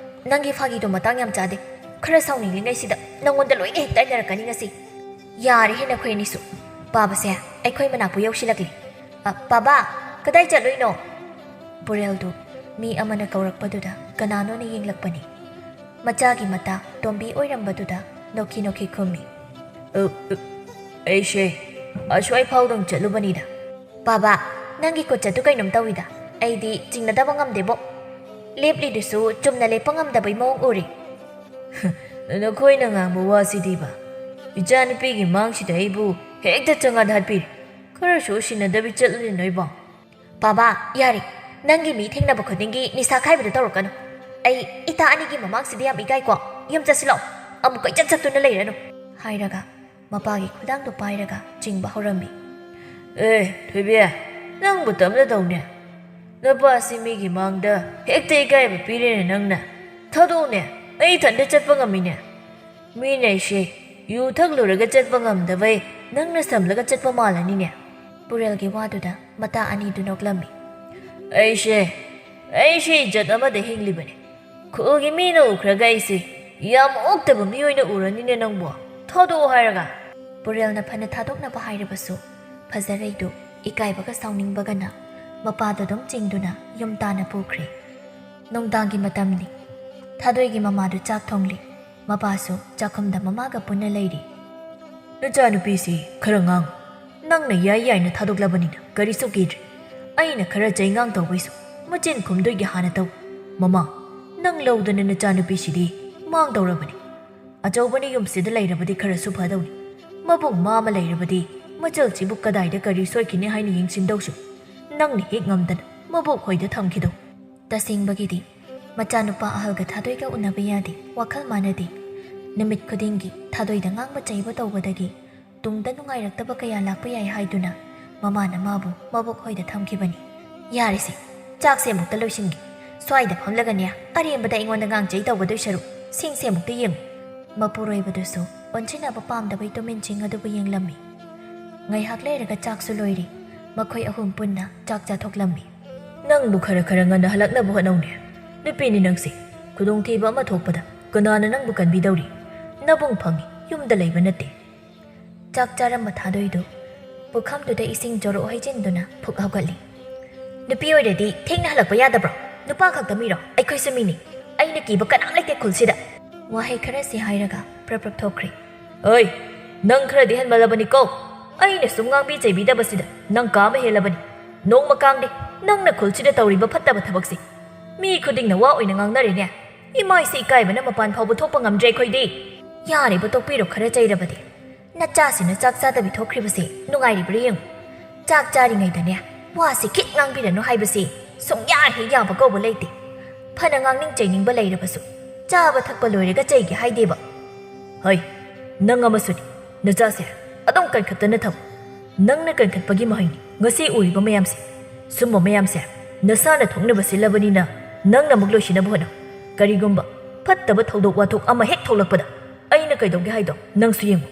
ꯅꯪꯒꯤ ꯐꯥꯒꯤꯗꯣ ꯃꯇꯥꯡ ꯌꯥꯝ ꯆꯥꯗꯦ꯫ ꯈꯔ ꯁꯥꯎꯅꯤꯡꯂꯤꯉꯩꯁꯤꯗ ꯅꯪꯉꯣꯟꯗ ꯂꯣꯏꯅ ꯍꯦꯛ ꯇꯥꯏꯅꯔꯛꯀꯅꯤ ꯉꯁꯤ꯫ ꯌꯥꯔꯦꯍꯦ ꯅꯈꯣꯏ ꯑꯅꯤꯁꯨ꯫ ꯄꯥꯕꯁꯦ ꯑꯩꯈꯣꯏ ꯃꯅꯥꯛꯄꯨ ꯌꯧꯁꯤꯜꯂꯛꯂꯤ꯫ ꯑ, ꯄꯥꯕ, ꯀꯗꯥꯏ ꯆꯠꯂꯨꯏꯅꯣ? ꯄꯨꯔꯦꯜꯗꯨ ꯃꯤ ꯑꯃꯅ ꯀꯧꯔꯛꯄꯗꯨꯗ ꯀꯅꯥꯅꯣꯅ ꯌꯦꯡꯂꯛꯄꯅꯤ꯫ ꯃꯆꯥꯒꯤ ꯃꯇꯥ ꯇꯣꯝꯕꯤ ꯑꯣꯏꯔꯝꯕꯗꯨꯗ ꯅꯣꯛꯈꯤ ꯅꯣꯛꯈꯤ ꯈꯨꯝꯃꯤ꯫ "ꯑ, ꯑ, ꯑꯩꯁꯦ ꯑꯁ꯭ꯋꯥꯏ ꯐꯥꯎꯗꯪ ꯆꯠꯂꯨꯕꯅꯤꯗ꯫" "ꯄꯥꯕ, ꯅꯪꯒꯤ ꯈꯨꯠꯆꯠꯇꯨ ꯀꯩꯅꯣꯝ ꯇꯧꯏꯗ꯫ ꯑꯩꯗꯤ ꯆꯤꯡꯅꯗꯕ ꯉꯝꯗꯦꯕꯣ꯫ ꯂꯦꯞꯂꯤꯗꯨꯁꯨ ꯆꯨꯝꯅ ꯂꯦꯞꯄ ꯉꯝꯗꯕꯩ ꯃꯑꯣꯡ ꯎꯔꯦ꯫" "ꯅꯈꯣꯏꯅ ꯉꯥꯡꯕ ꯋꯥꯁꯤꯗꯤꯕ, ꯏꯆꯥꯅꯨꯄꯤꯒꯤ ꯃꯥꯡꯁꯤꯗ ꯑꯩꯕꯨ ꯍꯦꯛꯇ ꯆꯪꯉꯥ ꯍꯥꯠꯄꯤꯔꯦ꯫ ꯈꯔꯁꯨ ꯎꯁꯤꯟꯅꯗꯕꯤ ꯆꯠꯂꯨꯅꯦ ꯅꯣꯏꯕꯣ꯫" "ꯄꯥꯕ, ꯌꯥꯔꯦ꯫ ꯅꯪꯒꯤ ꯃꯤ ꯊꯦꯡꯅꯕ ꯈꯨꯗꯤꯡꯒꯤ ꯅꯤꯁꯥ ꯈꯥꯏꯕꯗꯨ ꯇꯧꯔꯛꯀꯅꯨ꯫ ꯑꯩ ꯏꯇꯥ ꯑꯅꯤꯒꯤ ꯃꯃꯥꯡꯁꯤꯗ ꯌꯥꯝ ꯏꯀꯥꯏꯀꯣ꯫ ꯌꯨꯝ ꯆꯠꯁꯤꯜꯂꯣ꯫ ꯑꯃꯨꯛ ꯀꯣꯏꯆꯠ ꯆꯠꯇꯨꯅ ꯂꯩꯔꯅꯨ," ꯍꯥꯏꯔꯒ ꯃꯄꯥꯒꯤ ꯈꯨꯗꯥꯡꯗꯣ ꯄꯥꯏꯔꯒ ꯆꯤꯡꯕ ꯍꯧꯔꯝꯃꯤ꯫ "ꯑꯦ, ꯊꯣꯏꯕꯤ, ꯅꯪꯕꯨ ꯇꯝꯅꯗꯧꯅꯦ꯫ ꯅꯄꯥꯁꯤ ꯃꯤꯒꯤ ꯃꯥꯡꯗ ꯍꯦꯛꯇ ꯏꯀꯥꯏꯕ ꯄꯤꯔꯦꯅꯦ ꯅꯪꯅ꯫ ꯊꯥꯗꯣꯛꯎꯅꯦ, ꯑꯩ ꯏꯊꯟꯇ ꯆꯠꯄ ꯉꯝꯃꯤꯅꯦ꯫ ꯃꯤꯅ ꯑꯩꯁꯦ ꯌꯨ ꯊꯛꯂꯨꯔꯒ ꯆꯠꯄ ꯉꯝꯗꯕꯩ ꯅꯪꯅ ꯁꯝꯂꯒ ꯆꯠꯄ ꯃꯥꯜꯂꯅꯤꯅꯦ꯫" ꯄꯨꯔꯦꯜꯒꯤ ꯋꯥꯗꯨꯗ ꯃꯇꯥ ꯑꯅꯤꯗꯨ ꯅꯣꯛꯂꯝꯃꯤ꯫ "ꯑꯩꯁꯦ, ꯑꯩꯁꯦ ꯏꯖꯠ ꯑꯃꯗ ꯍꯤꯡꯂꯤꯕꯅꯤ꯫ ꯈꯨꯜꯒꯤ ꯃꯤꯅ ꯎꯈ꯭ꯔꯒ ꯑꯩꯁꯦ ꯌꯥꯝ ꯑꯣꯛꯇꯕ ꯃꯤ ꯑꯣꯏꯅ ꯎꯔꯅꯤꯅꯦ ꯅꯪꯕꯨ꯫ ꯊꯥꯗꯣꯛꯑꯣ ꯍꯥꯏꯔꯒ꯫" ꯄꯨꯔꯦꯜꯅ ꯐꯅ ꯊꯥꯗꯣꯛꯅꯕ ꯍꯥꯏꯔꯕꯁꯨ ꯐꯖꯔꯩꯗꯨ ꯏꯀꯥꯏꯕꯒ ꯁꯥꯎꯅꯤꯡꯕꯒꯅ ꯃꯄꯥꯗꯨ ꯑꯗꯨꯝ ꯆꯤꯡꯗꯨꯅ ꯌꯨꯝ ꯇꯥꯅ ꯄꯨꯈ꯭ꯔꯦ꯫ ꯅꯨꯡꯗꯥꯡꯒꯤ ꯃꯇꯝꯅꯤ꯫ ꯊꯥꯗꯣꯏꯒꯤ ꯃꯃꯥꯗꯨ ꯆꯥꯛ ꯊꯣꯡꯂꯤ꯫ ꯃꯄꯥꯁꯨ ꯆꯥꯛꯈꯨꯝꯗ ꯃꯃꯥꯒ ꯄꯨꯟꯅ ꯂꯩꯔꯤ꯫ "ꯅꯆꯥꯅꯨꯄꯤꯁꯤ ꯈꯔ ꯉꯥꯡ꯫ ꯅꯪꯅ ꯌꯥꯏ ꯌꯥꯏꯅ ꯊꯥꯗꯣꯛꯂꯕꯅꯤꯅ ꯀꯔꯤꯁꯨ ꯀꯤꯗ꯭ꯔꯦ꯫ ꯑꯩꯅ ꯈꯔ ꯆꯩꯉꯥꯡ ꯇꯧꯕꯩꯁꯨ ꯃꯆꯤꯟ ꯈꯨꯝꯗꯣꯏꯒꯤ ꯍꯥꯟꯅ ꯇꯧ꯫ ꯃꯃꯥ, ꯅꯪ ꯂꯧꯗꯅ ꯅꯆꯥꯅꯨꯄꯤꯁꯤꯗꯤ ꯃꯥꯡꯗꯧꯔꯕꯅꯤ꯫ ꯑꯆꯧꯕꯅ ꯌꯨꯝꯁꯤꯗ ꯂꯩꯔꯕꯗꯤ ꯈꯔꯁꯨ ꯐꯗꯧꯅꯤ꯫ ꯃꯕꯨꯡ ꯃꯥ ꯑꯃ ꯂꯩꯔꯕꯗꯤ ꯃꯆꯜꯁꯤꯕꯨ ꯀꯗꯥꯏꯗ ꯀꯔꯤ ꯁꯣꯏꯈꯤꯅꯤ ꯍꯥꯏꯅ ꯌꯦꯡꯁꯤꯟꯗꯧꯁꯨ ꯅꯪꯅ ꯍꯦꯛ ꯉꯝꯗꯅ ꯃꯕꯣꯛ ꯍꯣꯏꯗ ꯊꯝꯈꯤꯗꯧ꯫" ꯇꯁꯦꯡꯕꯒꯤꯗꯤ ꯃꯆꯥꯅꯨꯄꯥ ꯑꯍꯜꯒ ꯊꯥꯗꯣꯏꯒ ꯎꯅꯕ ꯌꯥꯗꯦ, ꯋꯥꯈꯜ ꯃꯥꯟꯅꯗꯦ꯫ ꯅꯨꯃꯤꯠ ꯈꯨꯗꯤꯡꯒꯤ ꯊꯥꯗꯣꯏꯗ ꯉꯥꯡꯕ ꯆꯩꯕ ꯇꯧꯕꯗꯒꯤ ꯇꯨꯡꯗ ꯅꯨꯡꯉꯥꯏꯔꯛꯇꯕ ꯀꯌꯥ ꯂꯥꯛꯄ ꯌꯥꯏ ꯍꯥꯏꯗꯨꯅ ꯃꯃꯥꯅ ꯃꯥꯕꯨ ꯃꯕꯣꯛ ꯍꯣꯏꯗ ꯊꯝꯈꯤꯕꯅꯤ꯫ "ꯌꯥꯔꯦꯁꯦ, ꯆꯥꯛꯁꯦ ꯑꯃꯨꯛꯇ ꯂꯣꯏꯁꯤꯟꯒꯦ꯫ ꯁ꯭ꯋꯥꯏꯗ ꯐꯝꯂꯒꯅꯦ, ꯑꯔꯦꯝꯕꯗ ꯑꯩꯉꯣꯟꯗ ꯉꯥꯡ ꯆꯩ ꯇꯧꯒꯗꯣꯏ ꯁꯔꯨꯛ ꯁꯤꯡꯁꯦ ꯑꯃꯨꯛꯇ ꯌꯦꯡꯉꯨ꯫" ꯃꯄꯨꯔꯣꯏꯕꯗꯨꯁꯨ ꯑꯣꯟꯁꯤꯟꯅꯕ ꯄꯥꯝꯗꯕꯩ ꯇꯨꯃꯤꯟ ꯆꯤꯡ ꯑꯗꯨꯕꯨ ꯌꯦꯡꯂꯝꯃꯤ꯫ ꯉꯥꯏꯍꯥꯛ ꯂꯩꯔꯒ ꯆꯥꯛꯁꯨ ꯂꯣꯏꯔꯦ꯫ ꯃꯈꯣꯏ ꯑꯍꯨꯝ ꯄꯨꯟꯅ ꯆꯥꯛ ꯆꯥꯊꯣꯛꯂꯝꯃꯤ꯫ "ꯅꯪꯕꯨ ꯈꯔ ꯈꯔ ꯉꯟꯅ ꯍꯜꯂꯛꯅꯕ ꯍꯣꯠꯅꯧꯅꯦ꯫ ꯅꯨꯄꯤꯅꯤ ꯅꯪꯁꯦ꯫ ꯈꯨꯗꯣꯡꯊꯤꯕ ꯑꯃ ꯊꯣꯛꯄꯗ ꯀꯅꯥꯅ ꯅꯪꯕꯨ ꯀꯟꯕꯤꯗꯧꯔꯤ? ꯅꯕꯨꯡ ꯐꯪꯉꯤ, ꯌꯨꯝꯗ ꯂꯩꯕ ꯅꯠꯇꯦ꯫" ꯆꯥꯛ ꯆꯥꯔꯝꯕ ꯊꯥꯗꯣꯏꯗꯨ ꯄꯨꯈꯝꯗꯨꯗ ꯏꯁꯤꯡ ꯆꯣꯔꯣꯛ ꯍꯩꯖꯤꯟꯗꯨꯅ ꯐꯨꯛ ꯍꯧꯒꯠꯂꯤ꯫ "ꯅꯨꯄꯤ ꯑꯣꯏꯔꯗꯤ ꯊꯦꯡꯅ ꯍꯜꯂꯛꯄ ꯌꯥꯗꯕ꯭ꯔꯣ? ꯅꯨꯄꯥ ꯈꯛꯇ ꯃꯤꯔꯣ? ꯑꯩꯈꯣꯏꯁꯨ ꯃꯤꯅꯤ꯫ ꯑꯩꯅ ꯀꯤꯕ ꯀꯅꯥꯝ ꯂꯩꯇꯦ ꯈꯨꯜꯁꯤꯗ꯫" ꯋꯥꯍꯩ ꯈꯔꯁꯤ ꯍꯥꯏꯔꯒ ꯄ꯭ꯔꯞ ꯄ꯭ꯔꯞ ꯊꯣꯛꯈ꯭ꯔꯦ꯫ "ꯑꯣꯏ, ꯅꯪ ꯈꯔꯗꯤ ꯍꯦꯟꯃꯜꯂꯕꯅꯤꯀꯣ꯫ ꯑꯩꯅ ꯁꯨꯝ ꯉꯥꯡꯕꯤ ꯆꯩꯕꯤꯗꯕꯁꯤꯗ ꯅꯪ ꯀꯥ ꯑꯃ ꯍꯦꯜꯂꯕꯅꯤ꯫ ꯅꯣꯡꯃ ꯀꯥꯡꯗꯦ, ꯅꯪꯅ ꯈꯨꯜꯁꯤꯗ ꯇꯧꯔꯤꯕ ꯐꯠꯇꯕ ꯊꯕꯛꯁꯤ꯫ ꯃꯤ ꯈꯨꯗꯤꯡꯅ ꯋꯥ ꯑꯣꯏꯅ ꯉꯥꯡꯅꯔꯦꯅꯦ꯫ ꯏꯃꯥꯏꯁꯦ ꯏꯀꯥꯏꯕꯅ ꯃꯄꯥꯟ ꯐꯥꯎꯕ ꯊꯣꯛꯄ ꯉꯝꯗ꯭ꯔꯦ ꯑꯩꯈꯣꯏꯗꯤ꯫" "ꯌꯥꯔꯦꯕ, ꯇꯣꯛꯄꯤꯔꯣ ꯈꯔ ꯆꯩꯔꯕꯗꯤ꯫ ꯅꯆꯥꯁꯤꯅ ꯆꯥꯛ ꯆꯥꯗꯕꯤ ꯊꯣꯛꯈ꯭ꯔꯤꯕꯁꯦ ꯅꯨꯡꯉꯥꯏꯔꯤꯕ꯭ꯔꯥ ꯌꯦꯡꯉꯨ꯫ ꯆꯥꯛ ꯆꯥꯔꯤꯉꯩꯗꯅꯦ ꯋꯥꯁꯦ ꯈꯤꯠ ꯉꯥꯡꯕꯤꯔꯅꯨ ꯍꯥꯏꯕꯁꯦ ꯁꯨꯡꯌꯥ ꯍꯦꯛ ꯌꯥꯕ ꯀꯧꯕ ꯂꯩꯇꯦ꯫ ꯐꯅ ꯉꯥꯡꯅꯤꯡ ꯆꯩꯅꯤꯡꯕ ꯂꯩꯔꯕꯁꯨ ꯆꯥꯕ ꯊꯛꯄ ꯂꯣꯏꯔꯒ ꯆꯩꯒꯦ ꯍꯥꯏꯗꯦꯕ꯫" "ꯍꯩ, ꯅꯪ ꯑꯃꯁꯨꯅꯤ꯫ ꯅꯆꯥꯁꯦ ꯑꯗꯨꯝ ꯀꯟꯈꯠꯇꯅ ꯊꯝꯃꯨ꯫ ꯅꯪꯅ ꯀꯟꯈꯠꯄꯒꯤ ꯃꯍꯩꯅꯤ ꯉꯁꯤ ꯎꯔꯤꯕ ꯃꯌꯥꯝꯁꯦ꯫ ꯁꯨꯝꯕ ꯃꯌꯥꯝꯁꯦ ꯅꯁꯥꯅ ꯊꯣꯛꯅꯕ ꯁꯤꯜꯂꯕꯅꯤꯅ ꯅꯪꯅ ꯑꯃꯨꯛ ꯂꯣꯏꯁꯤꯟꯅꯕ ꯍꯣꯠꯅꯧ꯫ ꯀꯔꯤꯒꯨꯝꯕ ꯐꯠꯇꯕ ꯊꯧꯗꯣꯛ ꯋꯥꯊꯣꯛ ꯑꯃ ꯍꯦꯛ ꯊꯣꯛꯂꯛꯄꯗ ꯑꯩꯅ ꯀꯩꯗꯧꯒꯦ ꯍꯥꯏꯗꯣ ꯅꯪꯁꯨ ꯌꯦꯡꯉꯨ꯫"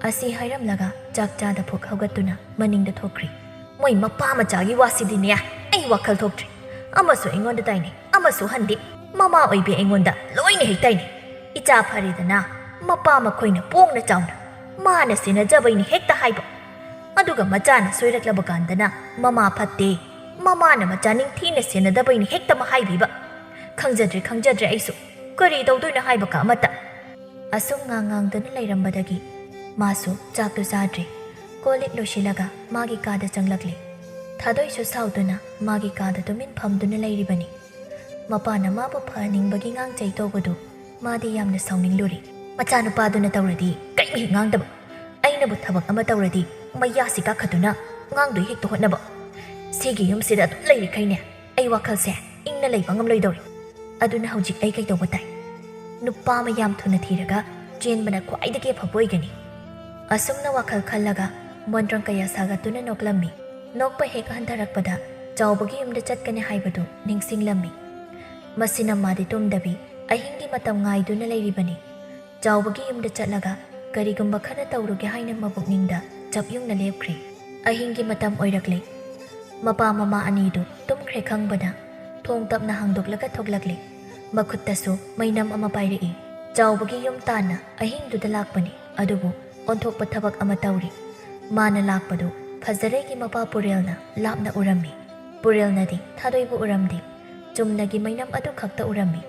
ꯑꯁꯤ ꯍꯥꯏꯔꯝꯂꯒ ꯆꯥꯛ ꯆꯥꯗ ꯐꯨꯛ ꯍꯧꯒꯠꯇꯨꯅ ꯃꯅꯤꯡꯗ ꯊꯣꯛꯈ꯭ꯔꯤ꯫ "ꯃꯣꯏ ꯃꯄꯥ ꯃꯆꯥꯒꯤ ꯋꯥꯁꯤꯗꯤꯅꯦ ꯑꯩ ꯋꯥꯈꯜ ꯊꯣꯛꯇ꯭ꯔꯦ꯫ ꯑꯃꯁꯨ ꯑꯩꯉꯣꯟꯗ ꯇꯥꯏꯅꯩ, ꯑꯃꯁꯨ ꯍꯟꯗꯦ꯫ ꯃꯃꯥ ꯑꯣꯏꯕꯤ ꯑꯩꯉꯣꯟꯗ ꯂꯣꯏꯅ ꯍꯦꯛ ꯇꯥꯏꯅꯩ꯫ ꯏꯆꯥ ꯐꯔꯦꯗꯅ ꯃꯄꯥ ꯃꯈꯣꯏꯅ ꯄꯣꯡꯅ ꯆꯥꯎꯅ ꯃꯥꯅ ꯁꯦꯟꯅꯖꯕꯩꯅꯤ ꯍꯦꯛꯇ ꯍꯥꯏꯕ꯫ ꯑꯗꯨꯒ ꯃꯆꯥꯅ ꯁꯣꯏꯔꯛꯂꯕ ꯀꯥꯟꯗꯅ ꯃꯃꯥ ꯐꯠꯇꯦ, ꯃꯃꯥꯅ ꯃꯆꯥ ꯅꯤꯡꯊꯤꯅ ꯁꯦꯟꯅꯗꯕꯩꯅꯤ ꯍꯦꯛꯇ ꯃꯍꯥꯏꯕꯤꯕ꯫ ꯈꯪꯖꯗ꯭ꯔꯦ, ꯈꯪꯖꯗ꯭ꯔꯦ ꯑꯩꯁꯨ꯫ ꯀꯔꯤ ꯇꯧꯗꯣꯏꯅꯣ ꯍꯥꯏꯕ ꯀ ꯑꯃꯠꯇ꯫" ꯑꯁꯨꯝ ꯉꯥꯡ ꯉꯥꯡꯗꯨꯅ ꯂꯩꯔꯝꯕꯗꯒꯤ ꯃꯥꯁꯨ ꯆꯥꯛꯇꯨ ꯆꯥꯗ꯭ꯔꯦ꯫ ꯀꯣꯜ ꯂꯤꯛ ꯂꯣꯏꯁꯤꯜꯂꯒ ꯃꯥꯒꯤ ꯀꯥꯗ ꯆꯪꯂꯛꯂꯦ꯫ ꯊꯥꯗꯣꯏꯁꯨ ꯁꯥꯎꯗꯨꯅ ꯃꯥꯒꯤ ꯀꯥꯗ ꯇꯨꯃꯤꯟ ꯐꯝꯗꯨꯅ ꯂꯩꯔꯤꯕꯅꯤ꯫ ꯃꯄꯥꯅ ꯃꯥꯕꯨ ꯐꯍꯟꯅꯤꯡꯕꯒꯤ ꯉꯥꯡ ꯆꯩ ꯇꯧꯕꯗꯨ ꯃꯥꯗꯤ ꯌꯥꯝꯅ ꯁꯥꯎꯅꯤꯡꯂꯨꯔꯦ꯫ "ꯃꯆꯥꯅꯨꯄꯥꯗꯨꯅ ꯇꯧꯔꯗꯤ ꯀꯔꯤꯝ ꯍꯦꯛ ꯉꯥꯡꯗꯕ꯫ ꯑꯩꯅꯕꯨ ꯊꯕꯛ ꯑꯃ ꯇꯧꯔꯗꯤ ꯃꯌꯥꯁꯤ ꯀꯥꯈꯠꯇꯨꯅ ꯉꯥꯡꯗꯣꯏ ꯍꯦꯛꯇ ꯍꯣꯠꯅꯕ꯫ ꯁꯤꯒꯤ ꯌꯨꯝꯁꯤꯗ ꯑꯗꯨꯝ ꯂꯩꯔꯤꯈꯩꯅꯦ ꯑꯩ ꯋꯥꯈꯜꯁꯦ ꯏꯪꯅ ꯂꯩꯕ ꯉꯝꯂꯣꯏꯗꯧꯔꯤ꯫ ꯑꯗꯨꯅ ꯍꯧꯖꯤꯛ ꯑꯩ ꯀꯩꯗꯧꯕ ꯇꯥꯏ? ꯅꯨꯄꯥ ꯑꯃ ꯌꯥꯝ ꯊꯨꯅ ꯊꯤꯔꯒ ꯆꯦꯟꯕꯅ ꯈ꯭ꯋꯥꯏꯗꯒꯤ ꯑꯐꯕ ꯑꯣꯏꯒꯅꯤ꯫ ꯑꯁꯨꯝꯅ ꯋꯥꯈꯜ ꯈꯜꯂꯒ ꯃꯣꯟꯗ꯭ꯔꯪ ꯀꯌꯥ ꯁꯥꯒꯠꯇꯨꯅ ꯅꯣꯛꯂꯝꯃꯤ꯫ ꯅꯣꯛꯄ ꯍꯦꯛ ꯍꯟꯊꯔꯛꯄꯗ ꯆꯥꯎꯕꯒꯤ ꯌꯨꯝꯗ ꯆꯠꯀꯅꯤ ꯍꯥꯏꯕꯗꯨ ꯅꯤꯡꯁꯤꯡꯂꯝꯃꯤ꯫ ꯃꯁꯤꯅ ꯃꯥꯗꯤ ꯇꯨꯝꯗꯕꯤ ꯑꯍꯤꯡꯒꯤ ꯃꯇꯝ ꯉꯥꯏꯗꯨꯅ ꯂꯩꯔꯤꯕꯅꯤ꯫ ꯆꯥꯎꯕꯒꯤ ꯌꯨꯝꯗ ꯆꯠꯂꯒ ꯀꯔꯤꯒꯨꯝꯕ ꯈꯔ ꯇꯧꯔꯨꯒꯦ ꯍꯥꯏꯅ ꯃꯕꯨꯛꯅꯤꯡꯗ ꯆꯞ ꯌꯨꯡꯅ ꯂꯦꯞꯈ꯭ꯔꯦ꯫ ꯑꯍꯤꯡꯒꯤ ꯃꯇꯝ ꯑꯣꯏꯔꯛꯂꯦ꯫ ꯃꯄꯥ ꯃꯃꯥ ꯑꯅꯤꯗꯨ ꯇꯨꯝꯈ꯭ꯔꯦ ꯈꯪꯕꯅ ꯊꯣꯡ ꯇꯞꯅ ꯍꯥꯡꯗꯣꯛꯂꯒ ꯊꯣꯛꯂꯛꯂꯦ꯫ ꯃꯈꯨꯠꯇꯁꯨ ꯃꯩꯅꯝ ꯑꯃ ꯄꯥꯏꯔꯛꯏ꯫ ꯆꯥꯎꯕꯒꯤ ꯌꯨꯝ ꯇꯥꯟꯅ ꯑꯍꯤꯡꯗꯨꯗ ꯂꯥꯛꯄꯅꯤ, ꯑꯗꯨꯕꯨ ꯑꯣꯟꯊꯣꯛꯄ ꯊꯕꯛ ꯑꯃ ꯇꯧꯔꯤ꯫ ꯃꯥꯅ ꯂꯥꯛꯄꯗꯨ ꯐꯖꯔꯩꯒꯤ ꯃꯄꯥ ꯄꯨꯔꯦꯜꯅ ꯂꯥꯞꯅ ꯎꯔꯝꯃꯤ꯫ ꯄꯨꯔꯦꯜꯅꯗꯤ ꯊꯥꯗꯣꯏꯕꯨ ꯎꯔꯝꯗꯦ꯫ ꯆꯨꯝꯅꯒꯤ ꯃꯩꯅꯝ ꯑꯗꯨ ꯈꯛꯇ ꯎꯔꯝꯃꯤ꯫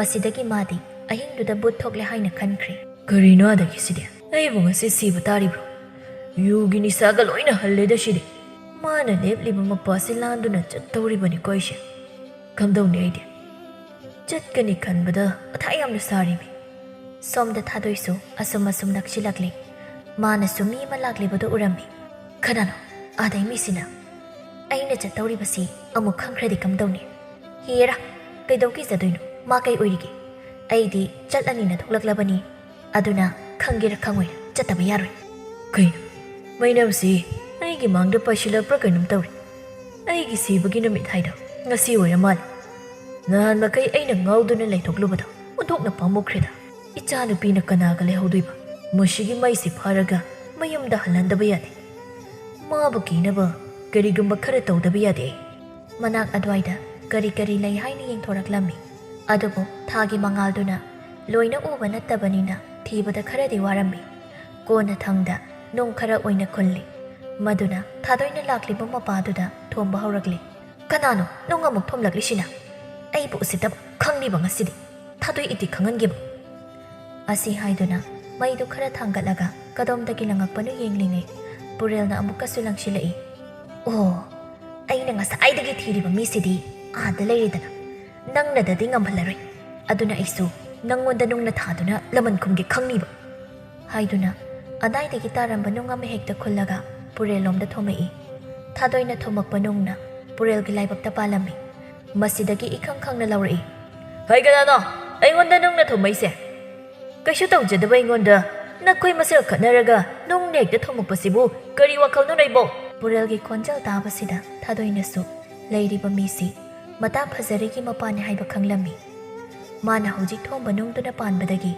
ꯃꯁꯤꯗꯒꯤ ꯃꯥꯗꯤ ꯑꯍꯤꯡꯗꯨꯗ ꯚꯨꯠ ꯊꯣꯛꯂꯦ ꯍꯥꯏꯅ ꯈꯟꯈ꯭ꯔꯦ꯫ "ꯀꯔꯤꯅꯣ ꯑꯗꯒꯤꯁꯤꯗꯤ? ꯑꯩꯕꯨ ꯉꯁꯤ ꯁꯤꯕ ꯇꯥꯔꯤꯕ꯭ꯔꯣ? ꯌꯨꯒꯤ ꯅꯤꯁꯥꯒ ꯂꯣꯏꯅ ꯍꯜꯂꯦꯗ ꯁꯤꯗꯤ꯫ ꯃꯥꯅ ꯂꯦꯞꯂꯤꯕ ꯃꯄꯥꯁꯤ ꯂꯥꯟꯗꯨꯅ ꯆꯠꯇꯧꯔꯤꯕꯅꯤꯀꯣ ꯑꯩꯁꯦ꯫ ꯀꯝꯗꯧꯅꯤ ꯑꯩꯗꯤ? ꯆꯠꯀꯅꯤ ꯈꯟꯕꯗ ꯃꯊꯥ ꯌꯥꯝꯅ ꯁꯥꯔꯤꯃꯤ꯫" ꯁꯣꯝꯗ ꯊꯥꯗꯣꯏꯁꯨ ꯑꯁꯨꯝ ꯑꯁꯨꯝ ꯅꯛꯁꯤꯜꯂꯛꯂꯦ꯫ ꯃꯥꯅꯁꯨ ꯃꯤ ꯑꯃ ꯂꯥꯛꯂꯤꯕꯗꯨ ꯎꯔꯝꯃꯤ꯫ "ꯀꯅꯥꯅꯣ ꯑꯥꯗꯩ ꯃꯤꯁꯤꯅ? ꯑꯩꯅ ꯆꯠꯇꯧꯔꯤꯕꯁꯤ ꯑꯃꯨꯛ ꯈꯪꯈ꯭ꯔꯗꯤ ꯀꯝꯗꯧꯅꯤ? ꯍꯦꯔꯥ, ꯀꯩꯗꯧ ꯀꯤꯖꯗꯣꯏꯅꯣ? ꯃꯥ ꯀꯩ ꯑꯣꯏꯔꯤꯒꯦ? ꯑꯩꯗꯤ ꯆꯠꯂꯅꯤꯅ ꯊꯣꯛꯂꯛꯂꯕꯅꯤ꯫ ꯑꯗꯨꯅ ꯈꯪꯒꯦꯔꯥ ꯈꯪꯉꯣꯏꯔꯥ ꯆꯠꯇꯕ ꯌꯥꯔꯣꯏ꯫" "ꯀꯩꯅꯣ? ꯃꯩꯅꯝꯁꯤ ꯑꯩꯒꯤ ꯃꯥꯡꯗ ꯄꯥꯏꯁꯤꯜꯂꯛꯄ꯭ꯔꯥ ꯀꯩꯅꯣꯝ ꯇꯧꯔꯦ꯫ ꯑꯩꯒꯤ ꯁꯤꯕꯒꯤ ꯅꯨꯃꯤꯠ ꯍꯥꯏꯗꯣ ꯉꯁꯤ ꯑꯣꯏꯔ ꯃꯥꯜꯂꯦ꯫ ꯅꯍꯥꯟ ꯃꯈꯩ ꯑꯩꯅ ꯉꯥꯎꯗꯨꯅ ꯂꯩꯊꯣꯛꯂꯨꯕꯗꯣ ꯑꯣꯟꯊꯣꯛꯅ ꯄꯥꯝꯃꯨꯈ꯭ꯔꯦꯗ꯫ ꯏꯆꯥꯅꯨꯄꯤꯅ ꯀꯅꯥꯒ ꯂꯩꯍꯧꯗꯣꯏꯕ? ꯃꯁꯤꯒꯤ ꯃꯩꯁꯤ ꯐꯥꯔꯒ ꯃꯌꯨꯝꯗ ꯍꯜꯍꯟꯗꯕ ꯌꯥꯗꯦ꯫ ꯃꯥꯕꯨ ꯀꯤꯅꯕ ꯀꯔꯤꯒꯨꯝꯕ ꯈꯔ ꯇꯧꯗꯕ ꯌꯥꯗꯦ ꯑꯩ꯫" ꯃꯅꯥꯛ ꯑꯗ꯭ꯋꯥꯏꯗ ꯀꯔꯤ ꯀꯔꯤ ꯂꯩ ꯍꯥꯏꯅ ꯌꯦꯡꯊꯣꯔꯛꯂꯝꯃꯤ꯫ ꯑꯗꯨꯕꯨ ꯊꯥꯒꯤ ꯃꯉꯥꯜꯗꯨꯅ ꯂꯣꯏꯅ ꯎꯕ ꯅꯠꯇꯕꯅꯤꯅ ꯊꯤꯕꯗ ꯈꯔꯗꯤ ꯋꯥꯔꯝꯃꯤ꯫ ꯀꯣꯟꯅꯊꯪꯗ ꯅꯨꯡ ꯈꯔ ꯑꯣꯏꯅ ꯈꯨꯜꯂꯤ꯫ ꯃꯗꯨꯅ ꯊꯥꯗꯣꯏꯅ ꯂꯥꯛꯂꯤꯕ ꯃꯄꯥꯗꯨꯗ ꯊꯣꯝꯕ ꯍꯧꯔꯛꯂꯤ꯫ "ꯀꯅꯥꯅꯣ ꯅꯨꯡ ꯑꯃꯨꯛ ꯊꯣꯝꯂꯛꯂꯤꯁꯤꯅ? ꯑꯩꯕꯨ ꯎꯁꯤꯠꯇꯕ ꯈꯪꯂꯤꯕ ꯉꯁꯤꯗꯤ꯫ ꯊꯥꯗꯣꯏ ꯏꯇꯤ ꯈꯪꯍꯟꯒꯦꯕ꯫" ꯑꯁꯤ ꯍꯥꯏꯗꯨꯅ ꯃꯩꯗꯨ ꯈꯔ ꯊꯥꯡꯒꯠꯂꯒ ꯀꯗꯣꯝꯗꯒꯤ ꯂꯪꯉꯛꯄꯅꯣ ꯌꯦꯡꯂꯤꯉꯩ ꯄꯨꯔꯦꯜꯅ ꯑꯃꯨꯛꯀꯁꯨ ꯂꯪꯁꯤꯜꯂꯛꯏ꯫ "ꯑꯣ, ꯑꯩꯅ ꯉꯁꯥꯏꯗꯒꯤ ꯊꯤꯔꯤꯕ ꯃꯤꯁꯤꯗꯤ ꯑꯥꯗ ꯂꯩꯔꯦꯗꯅ꯫ ꯅꯪꯅꯗꯗꯤ ꯉꯝꯍꯜꯂꯔꯣꯏ꯫ ꯑꯗꯨꯅ ꯑꯩꯁꯨ ꯅꯪꯉꯣꯟꯗ ꯅꯨꯡꯅ ꯊꯥꯗꯨꯅ ꯂꯃꯟ ꯈꯨꯝꯒꯦ ꯈꯪꯅꯤꯕ꯫" ꯍꯥꯏꯗꯨꯅ ꯑꯗꯥꯏꯗꯒꯤ ꯇꯥꯔꯝꯕ ꯅꯨꯡ ꯑꯃ ꯍꯦꯛꯇ ꯈꯨꯜꯂꯒ ꯄꯨꯔꯦꯜꯂꯣꯝꯗ ꯊꯣꯝꯃꯛꯏ꯫ ꯊꯥꯗꯣꯏꯅ ꯊꯣꯝꯃꯛꯄ ꯅꯨꯡꯅ ꯄꯨꯔꯦꯜꯒꯤ ꯂꯥꯏꯕꯛꯇ ꯄꯥꯜꯂꯝꯃꯤ꯫ ꯃꯁꯤꯗꯒꯤ ꯏꯈꯪ ꯈꯪꯅ ꯂꯧꯔꯛꯏ꯫ "ꯍꯩ, ꯀꯅꯥꯅꯣ ꯑꯩꯉꯣꯟꯗ ꯅꯨꯡꯅ ꯊꯣꯝꯃꯛꯏꯁꯦ?" ꯀꯩꯁꯨ ꯇꯧꯖꯗꯕ ꯑꯩꯉꯣꯟꯗ ꯅꯈꯣꯏ ꯃꯁꯦꯜ ꯈꯠꯅꯔꯒ ꯅꯨꯡ ꯅꯦꯛꯇ ꯊꯣꯝꯃꯛꯄꯁꯤꯕꯨ ꯀꯔꯤ ꯋꯥꯈꯜꯅꯣ ꯅꯩꯕꯣ? ꯄꯨꯔꯦꯜꯒꯤ ꯈꯣꯟꯖꯦꯜ ꯇꯥꯕꯁꯤꯗ ꯊꯥꯗꯣꯏꯅꯁꯨ ꯂꯩꯔꯤꯕ ꯃꯤꯁꯤ ꯃꯇꯥ ꯐꯖꯔꯤꯒꯤ ꯃꯄꯥꯅꯦ ꯍꯥꯏꯕ ꯈꯪꯂꯝꯃꯤ꯫ ꯃꯥꯅ ꯍꯧꯖꯤꯛ ꯊꯣꯝꯕ ꯅꯨꯡꯗꯨꯅ ꯄꯥꯟꯕꯗꯒꯤ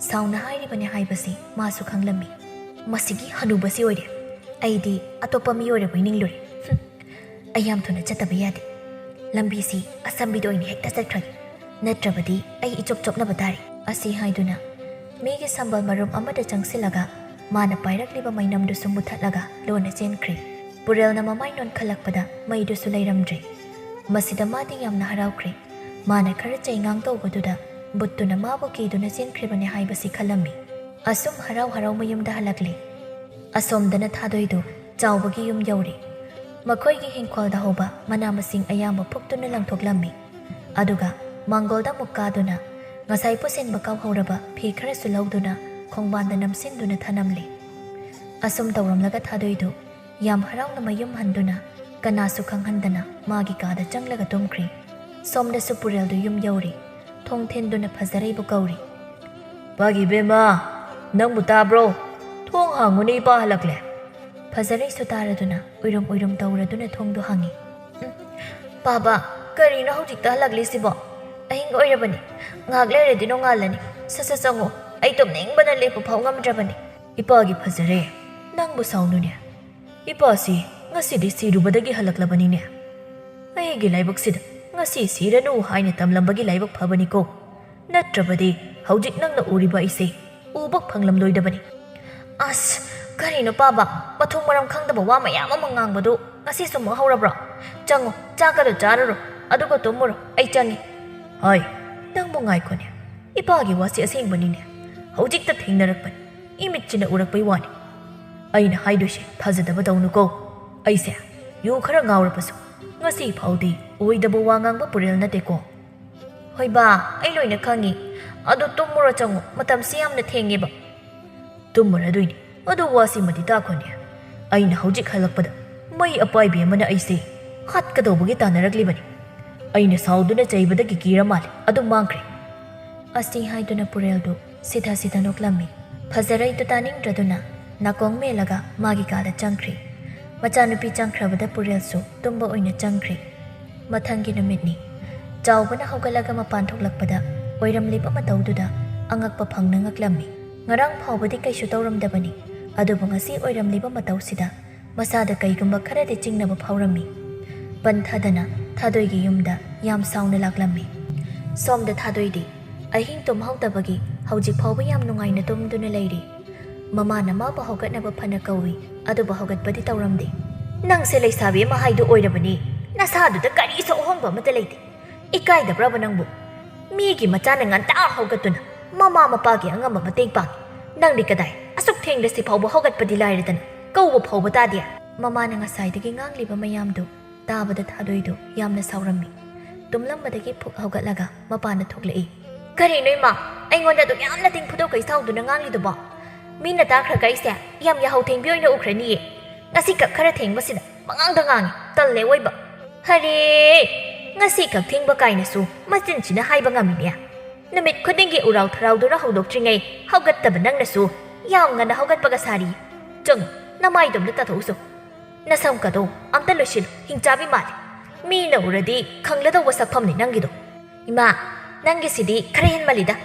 ꯁꯥꯎꯅ ꯍꯥꯏꯔꯤꯕꯅꯦ ꯍꯥꯏꯕꯁꯤ ꯃꯥꯁꯨ ꯈꯪꯂꯝꯃꯤ꯫ "ꯃꯁꯤꯒꯤ ꯍꯅꯨꯕꯁꯤ ꯑꯣꯏꯔꯦ꯫ ꯑꯩꯗꯤ ꯑꯇꯣꯞꯄ ꯃꯤ ꯑꯣꯏꯔꯕꯣꯏ ꯅꯤꯡꯂꯨꯔꯦ꯫ ꯍꯨꯝ, ꯑꯩ ꯌꯥꯝ ꯊꯨꯅ ꯆꯠꯇꯕ ꯌꯥꯗꯦ꯫ ꯂꯝꯕꯤꯁꯤ ꯑꯁꯝꯕꯤꯗ ꯑꯣꯏꯅ ꯍꯦꯛꯇ ꯆꯠꯈ꯭ꯔꯒꯦ, ꯅꯠꯇ꯭ꯔꯕꯗꯤ ꯑꯩ ꯏꯆꯣꯞ ꯆꯣꯞꯅꯕ ꯇꯥꯔꯦ"꯫ ꯑꯁꯤ ꯍꯥꯏꯗꯨꯅ ꯃꯤꯒꯤ ꯁꯝꯕꯜ ꯃꯔꯨꯝ ꯑꯃꯗ ꯆꯪꯁꯤꯜꯂꯒ ꯃꯥꯅ ꯄꯥꯏꯔꯛꯂꯤꯕ ꯃꯩꯅꯝꯗꯨꯁꯨ ꯃꯨꯊꯠꯂꯒ ꯂꯣꯟꯅ ꯆꯦꯟꯈ꯭ꯔꯦ꯫ ꯄꯨꯔꯦꯜꯅ ꯃꯃꯥꯏ ꯅꯣꯟꯈꯠꯂꯛꯄꯗ ꯃꯩꯗꯨꯁꯨ ꯂꯩꯔꯝꯗ꯭ꯔꯦ꯫ ꯃꯁꯤꯗ ꯃꯥꯗꯤ ꯌꯥꯝꯅ ꯍꯔꯥꯎꯈ꯭ꯔꯦ꯫ ꯃꯥꯅ ꯈꯔ ꯆꯩꯉꯥꯡ ꯇꯧꯕꯗꯨꯗ ꯕꯨꯠꯇꯨꯅ ꯃꯥꯕꯨ ꯀꯤꯗꯨꯅ ꯆꯦꯟꯈ꯭ꯔꯤꯕꯅꯦ ꯍꯥꯏꯕꯁꯤ ꯈꯜꯂꯝꯃꯤ꯫ ꯑꯁꯨꯝ ꯍꯔꯥꯎ ꯍꯔꯥꯎ ꯃꯌꯨꯝꯗ ꯍꯜꯂꯛꯂꯦ꯫ ꯑꯁꯣꯝꯗꯅ ꯊꯥꯗꯣꯏꯗꯨ ꯆꯥꯎꯕꯒꯤ ꯌꯨꯝ ꯌꯧꯔꯦ꯫ ꯃꯈꯣꯏꯒꯤ ꯍꯤꯡꯈꯣꯜꯗ ꯍꯧꯕ ꯃꯅꯥ ꯃꯁꯤꯡ ꯑꯌꯥꯝꯕ ꯐꯨꯛꯇꯨꯅ ꯂꯪꯊꯣꯛꯂꯝꯃꯤ꯫ ꯑꯗꯨꯒ ꯃꯥꯡꯒꯣꯜꯗ ꯑꯃꯨꯛ ꯀꯥꯗꯨꯅ ꯉꯁꯥꯏ ꯄꯨꯁꯤꯟꯕ ꯀꯥꯎꯍꯧꯔꯕ ꯐꯤ ꯈꯔꯁꯨ ꯂꯧꯗꯨꯅ ꯈꯣꯡꯕꯥꯟꯗ ꯅꯝꯁꯤꯟꯗꯨꯅ ꯊꯅꯝꯂꯦ꯫ ꯑꯁꯨꯝ ꯇꯧꯔꯝꯂꯒ ꯊꯥꯗꯣꯏꯗꯨ ꯌꯥꯝ ꯍꯔꯥꯎꯅ ꯃꯌꯨꯝ ꯍꯟꯗꯨꯅ ꯀꯅꯥꯁꯨ ꯈꯪꯍꯟꯗꯅ ꯃꯥꯒꯤ ꯀꯥꯗ ꯆꯪꯂꯒ ꯇꯨꯝꯈ꯭ꯔꯦ꯫ ꯁꯣꯝꯗꯁꯨ ꯄꯨꯔꯦꯜꯗꯨ ꯌꯨꯝ ꯌꯧꯔꯦ꯫ ꯊꯣꯡ ꯊꯤꯟꯗꯨꯅ ꯐꯖꯔꯩꯕꯨ ꯀꯧꯔꯦ꯫ "ꯄꯥꯒꯤ ꯏꯕꯦꯝꯃ, ꯅꯪꯕꯨ ꯇꯥꯕ꯭ꯔꯣ? ꯊꯣꯡ ꯍꯥꯡꯉꯨꯅꯦ, ꯏꯄꯥ ꯍꯜꯂꯛꯂꯦ"꯫ ꯐꯖꯔꯩꯁꯨ ꯇꯥꯔꯗꯨꯅ ꯎꯏꯔꯨꯝ ꯎꯏꯔꯨꯝ ꯇꯧꯔꯗꯨꯅ ꯊꯣꯡꯗꯨ ꯍꯥꯡꯉꯤ꯫ "ꯎꯝ, ꯄꯥꯕ, ꯀꯔꯤꯅꯣ ꯍꯧꯖꯤꯛꯇ ꯍꯜꯂꯛꯂꯤꯁꯤꯕꯣ? ꯑꯍꯤꯡ ꯑꯣꯏꯔꯕꯅꯤ, ꯉꯥꯏꯍꯥꯛ ꯂꯩꯔꯗꯤ ꯅꯣꯡꯉꯥꯜꯂꯅꯤ꯫ ꯁꯠ ꯁꯠ ꯆꯪꯉꯣ, ꯑꯩ ꯇꯨꯝꯅꯤꯡꯕꯅ ꯂꯦꯞꯄ ꯐꯥꯎ ꯉꯝꯗ꯭ꯔꯕꯅꯤ"꯫ "ꯏꯄꯥꯒꯤ ꯐꯖꯔꯩ, ꯅꯪꯕꯨ ꯁꯥꯎꯅꯨꯅꯦ꯫ ꯏꯄꯥꯁꯤ ꯉꯁꯤꯗꯤ ꯁꯤꯔꯨꯕꯗꯒꯤ ꯍꯜꯂꯛꯂꯕꯅꯤꯅꯦ꯫ ꯑꯩꯒꯤ ꯂꯥꯏꯕꯛꯁꯤꯗ ꯉꯁꯤ ꯁꯤꯔꯅꯨ ꯍꯥꯏꯅ ꯇꯝꯂꯝꯕꯒꯤ ꯂꯥꯏꯕꯛ ꯐꯕꯅꯤꯀꯣ꯫ ꯅꯠꯇ꯭ꯔꯕꯗꯤ ꯍꯧꯖꯤꯛ ꯅꯪꯅ ꯎꯔꯤꯕ ꯑꯩꯁꯦ ꯎꯕ ꯐꯪꯂꯝꯂꯣꯏꯗꯕꯅꯤ"꯫ "ꯑꯁ, ꯀꯔꯤꯅꯣ ꯄꯥꯕ? ꯃꯊꯣꯡ ꯃꯔꯝ ꯈꯪꯗꯕ ꯋꯥ ꯃꯌꯥꯝ ꯑꯃ ꯉꯥꯡꯕꯗꯨ ꯉꯁꯤꯁꯨ ꯑꯃꯨꯛ ꯍꯧꯔꯕ꯭ꯔꯣ? ꯆꯪꯉꯣ, ꯆꯥꯛꯀꯗꯣ ꯆꯥꯔꯨꯔꯣ, ꯑꯗꯨꯒ ꯇꯨꯝꯃꯨꯔꯣ, ꯑꯩ ꯆꯪꯉꯤ"꯫ "ꯍꯥꯏ, ꯅꯪꯕꯨ ꯉꯥꯏꯈꯣꯅꯦ꯫ ꯏꯄꯥꯒꯤ ꯋꯥꯁꯤ ꯑꯁꯦꯡꯕꯅꯤꯅꯦ꯫ ꯍꯧꯖꯤꯛꯇ ꯊꯦꯡꯅꯔꯛꯄꯅꯤ꯫ ꯏꯃꯤꯠꯁꯤꯅ ꯎꯔꯛꯄꯩ ꯋꯥꯅꯤ꯫ ꯑꯩꯅ ꯍꯥꯏꯗꯣꯏꯁꯦ ꯊꯥꯖꯗꯕ ꯇꯧꯅꯨꯀꯣ꯫ ꯑꯩꯁꯦ ꯌꯨ ꯈꯔ ꯉꯥꯎꯔꯕꯁꯨ ꯉꯁꯤ ꯐꯥꯎꯗꯤ ꯑꯣꯏꯗꯕ ꯋꯥ ꯉꯥꯡꯕ ꯄꯨꯔꯦꯜ ꯅꯠꯇꯦꯀꯣ"꯫ "ꯍꯣꯏ ꯕꯥ, ꯑꯩ ꯂꯣꯏꯅ ꯈꯪꯉꯤ꯫ ꯑꯗꯣ ꯇꯨꯝꯃꯨꯔꯣ ꯆꯪꯉꯣ, ꯃꯇꯝꯁꯤ ꯌꯥꯝꯅ ꯊꯦꯡꯉꯦꯕ"꯫ "ꯇꯨꯝꯃꯨꯔꯗꯣꯏꯅꯤ꯫ ꯑꯗꯨ ꯋꯥꯁꯤꯃꯗꯤ ꯇꯥꯈꯣꯅꯦ꯫ ꯑꯩꯅ ꯍꯧꯖꯤꯛ ꯍꯜꯂꯛꯄꯗ ꯃꯩ ꯑꯄꯥꯏꯕꯤ ꯑꯃꯅ ꯑꯩꯁꯦ ꯍꯥꯠꯀꯗꯧꯕꯒꯤ ꯇꯥꯟꯅꯔꯛꯂꯤꯕꯅꯤ꯫ ꯑꯩꯅ ꯁꯥꯎꯗꯨꯅ ꯆꯩꯕꯗꯒꯤ ꯀꯤꯔ ꯃꯥꯜꯂꯦ, ꯑꯗꯨꯝ ꯃꯥꯡꯈ꯭ꯔꯦ"꯫ ꯑꯁꯤ ꯍꯥꯏꯗꯨꯅ ꯄꯨꯔꯦꯜꯗꯨ ꯁꯤꯊ ꯁꯤꯊ ꯅꯣꯛꯂꯝꯃꯤ꯫ ꯐꯖꯔꯩꯗꯨ ꯇꯥꯅꯤꯡꯗ꯭ꯔꯗꯨꯅ ꯅꯥꯀꯣꯡ ꯃꯦꯜꯂꯒ ꯃꯥꯒꯤ ꯀꯥꯗ ꯆꯪꯈ꯭ꯔꯤ꯫ ꯃꯆꯥꯅꯨꯄꯤ ꯆꯪꯈ꯭ꯔꯕꯗ ꯄꯨꯔꯦꯜꯁꯨ ꯇꯨꯝꯕ ꯑꯣꯏꯅ ꯆꯪꯈ꯭ꯔꯤ꯫ ꯃꯊꯪꯒꯤ ꯅꯨꯃꯤꯠꯅꯤ꯫ ꯆꯥꯎꯕꯅ ꯍꯧꯒꯠꯂꯒ ꯃꯄꯥꯟ ꯊꯣꯛꯂꯛꯄꯗ ꯑꯣꯏꯔꯝꯂꯤꯕ ꯃꯇꯧꯗꯨꯗ ꯑꯉꯛꯄ ꯐꯪꯅ ꯉꯛꯂꯝꯃꯤ꯫ ꯉꯔꯥꯡ ꯐꯥꯎꯕꯗꯤ ꯀꯩꯁꯨ ꯇꯧꯔꯝꯗꯕꯅꯤ, ꯑꯗꯨꯕꯨ ꯉꯁꯤ ꯑꯣꯏꯔꯝꯂꯤꯕ ꯃꯇꯧꯁꯤꯗ ꯃꯁꯥꯗ ꯀꯩꯒꯨꯝꯕ ꯈꯔꯗꯤ ꯆꯤꯡꯅꯕ ꯐꯥꯎꯔꯝꯃꯤ꯫ ꯄꯟꯊꯗꯅ ꯊꯥꯗꯣꯏꯒꯤ ꯌꯨꯝꯗ ꯌꯥꯝ ꯁꯥꯎꯅ ꯂꯥꯛꯂꯝꯃꯤ꯫ ꯁꯣꯝꯗ ꯊꯥꯗꯣꯏꯗꯤ ꯑꯍꯤꯡ ꯇꯨꯝꯍꯧꯗꯕꯒꯤ ꯍꯧꯖꯤꯛ ꯐꯥꯎꯕ ꯌꯥꯝ ꯅꯨꯡꯉꯥꯏꯅ ꯇꯨꯝꯗꯨꯅ ꯂꯩꯔꯤ꯫ ꯃꯃꯥꯅ ꯃꯥꯕꯨ ꯍꯧꯒꯠꯅꯕ ꯐꯅ ꯀꯧꯏ, ꯑꯗꯨꯕꯨ ꯍꯧꯒꯠꯄꯗꯤ ꯇꯧꯔꯝꯗꯦ꯫ "ꯅꯪꯁꯦ ꯂꯩꯁꯥꯕꯤ ꯑꯃ ꯍꯥꯏꯗꯨ ꯑꯣꯏꯔꯕꯅꯤ, ꯅꯁꯥꯗꯨꯗ ꯀꯔꯤꯁꯨ ꯑꯍꯣꯡꯕ ꯑꯃꯠꯇ ꯂꯩꯇꯦ꯫ ꯏꯀꯥꯏꯗꯕ꯭ꯔꯕ ꯅꯪꯕꯨ? ꯃꯤꯒꯤ ꯃꯆꯥꯅ ꯉꯟꯇꯥ ꯍꯧꯒꯠꯇꯨꯅ ꯃꯃꯥ ꯃꯄꯥꯒꯤ ꯑꯉꯝꯕ ꯃꯇꯦꯡ ꯄꯥꯡꯏ꯫ ꯅꯪꯗꯤ ꯀꯗꯥꯏ? ꯑꯁꯨꯛ ꯊꯦꯡꯗ ꯁꯤꯐꯥꯎꯕ ꯍꯧꯒꯠꯄꯗꯤ ꯂꯥꯏꯔꯗꯅ ꯀꯧꯕ ꯐꯥꯎꯕ ꯇꯥꯗꯦ꯫" ꯃꯃꯥꯅ ꯉꯁꯥꯏꯗꯒꯤ ꯉꯥꯡꯂꯤꯕ ꯃꯌꯥꯝꯗꯨ ꯇꯥꯕꯗ ꯊꯥꯗꯣꯏꯗꯨ ꯌꯥꯝꯅ ꯁꯥꯎꯔꯝꯃꯤ꯫ ꯇꯨꯝꯂꯝꯕꯗꯒꯤ ꯐꯨꯛ ꯍꯧꯒꯠꯂꯒ ꯃꯄꯥꯟꯗ ꯊꯣꯛꯂꯛꯏ꯫ "ꯀꯔꯤꯅꯣ ꯏꯃꯥ? ꯑꯩꯉꯣꯟꯗ ꯑꯗꯨꯛ ꯌꯥꯝꯅ ꯇꯤꯡ ꯐꯨꯗꯣꯛ ꯀꯩ ꯁꯥꯎꯗꯨꯅ ꯉꯥꯡꯂꯤꯗꯨꯕꯣ? ꯃꯤꯅ ꯇꯥꯈ꯭ꯔꯒ ꯑꯩꯁꯦ ꯌꯥꯝ ꯌꯥꯍꯧ ꯊꯦꯡꯕꯤ ꯑꯣꯏꯅ ꯎꯈ꯭ꯔꯅꯤꯌꯦ꯫ ꯉꯁꯤ ꯈꯛ ꯈꯔ ꯊꯦꯡꯕꯁꯤꯗ ꯄꯉꯥꯡꯗ ꯉꯥꯡꯉꯤ꯫ ꯇꯜꯂꯦ ꯑꯣꯏꯕ꯫ ꯍꯔꯦ! ꯉꯁꯤ ꯈꯛ ꯊꯦꯡꯕ ꯀꯥꯏꯅꯁꯨ ꯃꯆꯤꯟꯁꯤꯅ ꯍꯥꯏꯕ ꯉꯝꯃꯤꯅꯦ꯫ ꯅꯨꯃꯤꯠ ꯈꯨꯗꯤꯡꯒꯤ ꯎꯔꯥꯎ ꯊꯔꯥꯎꯗꯨꯅ ꯍꯧꯗꯣꯛꯇ꯭ꯔꯤꯉꯩ ꯍꯧꯒꯠꯇꯕ ꯅꯪꯅꯁꯨ ꯌꯥꯝ ꯉꯟꯅ ꯍꯧꯒꯠꯄꯒ ꯁꯥꯔꯤ꯫ ꯆꯪꯉꯨ, ꯅꯃꯥꯏꯗꯣ ꯑꯝꯇ ꯇꯥꯊꯣꯛꯎꯆꯣ꯫ ꯅꯁꯝꯒꯗꯣ ꯑꯝꯇ ꯂꯣꯏꯁꯤꯜꯂꯨ, ꯍꯤꯡꯆꯥꯕꯤ ꯃꯥꯜꯂꯦ꯫ ꯃꯤꯅ ꯎꯔꯗꯤ ꯈꯪꯂꯗꯧꯕ ꯁꯛꯐꯝꯅꯤ ꯅꯪꯒꯤꯗꯣ꯫ ꯏꯃꯥ, ꯅꯪꯒꯤꯁꯤꯗꯤ ꯈꯔ ꯍꯦꯟꯃꯜꯂꯤꯗ꯫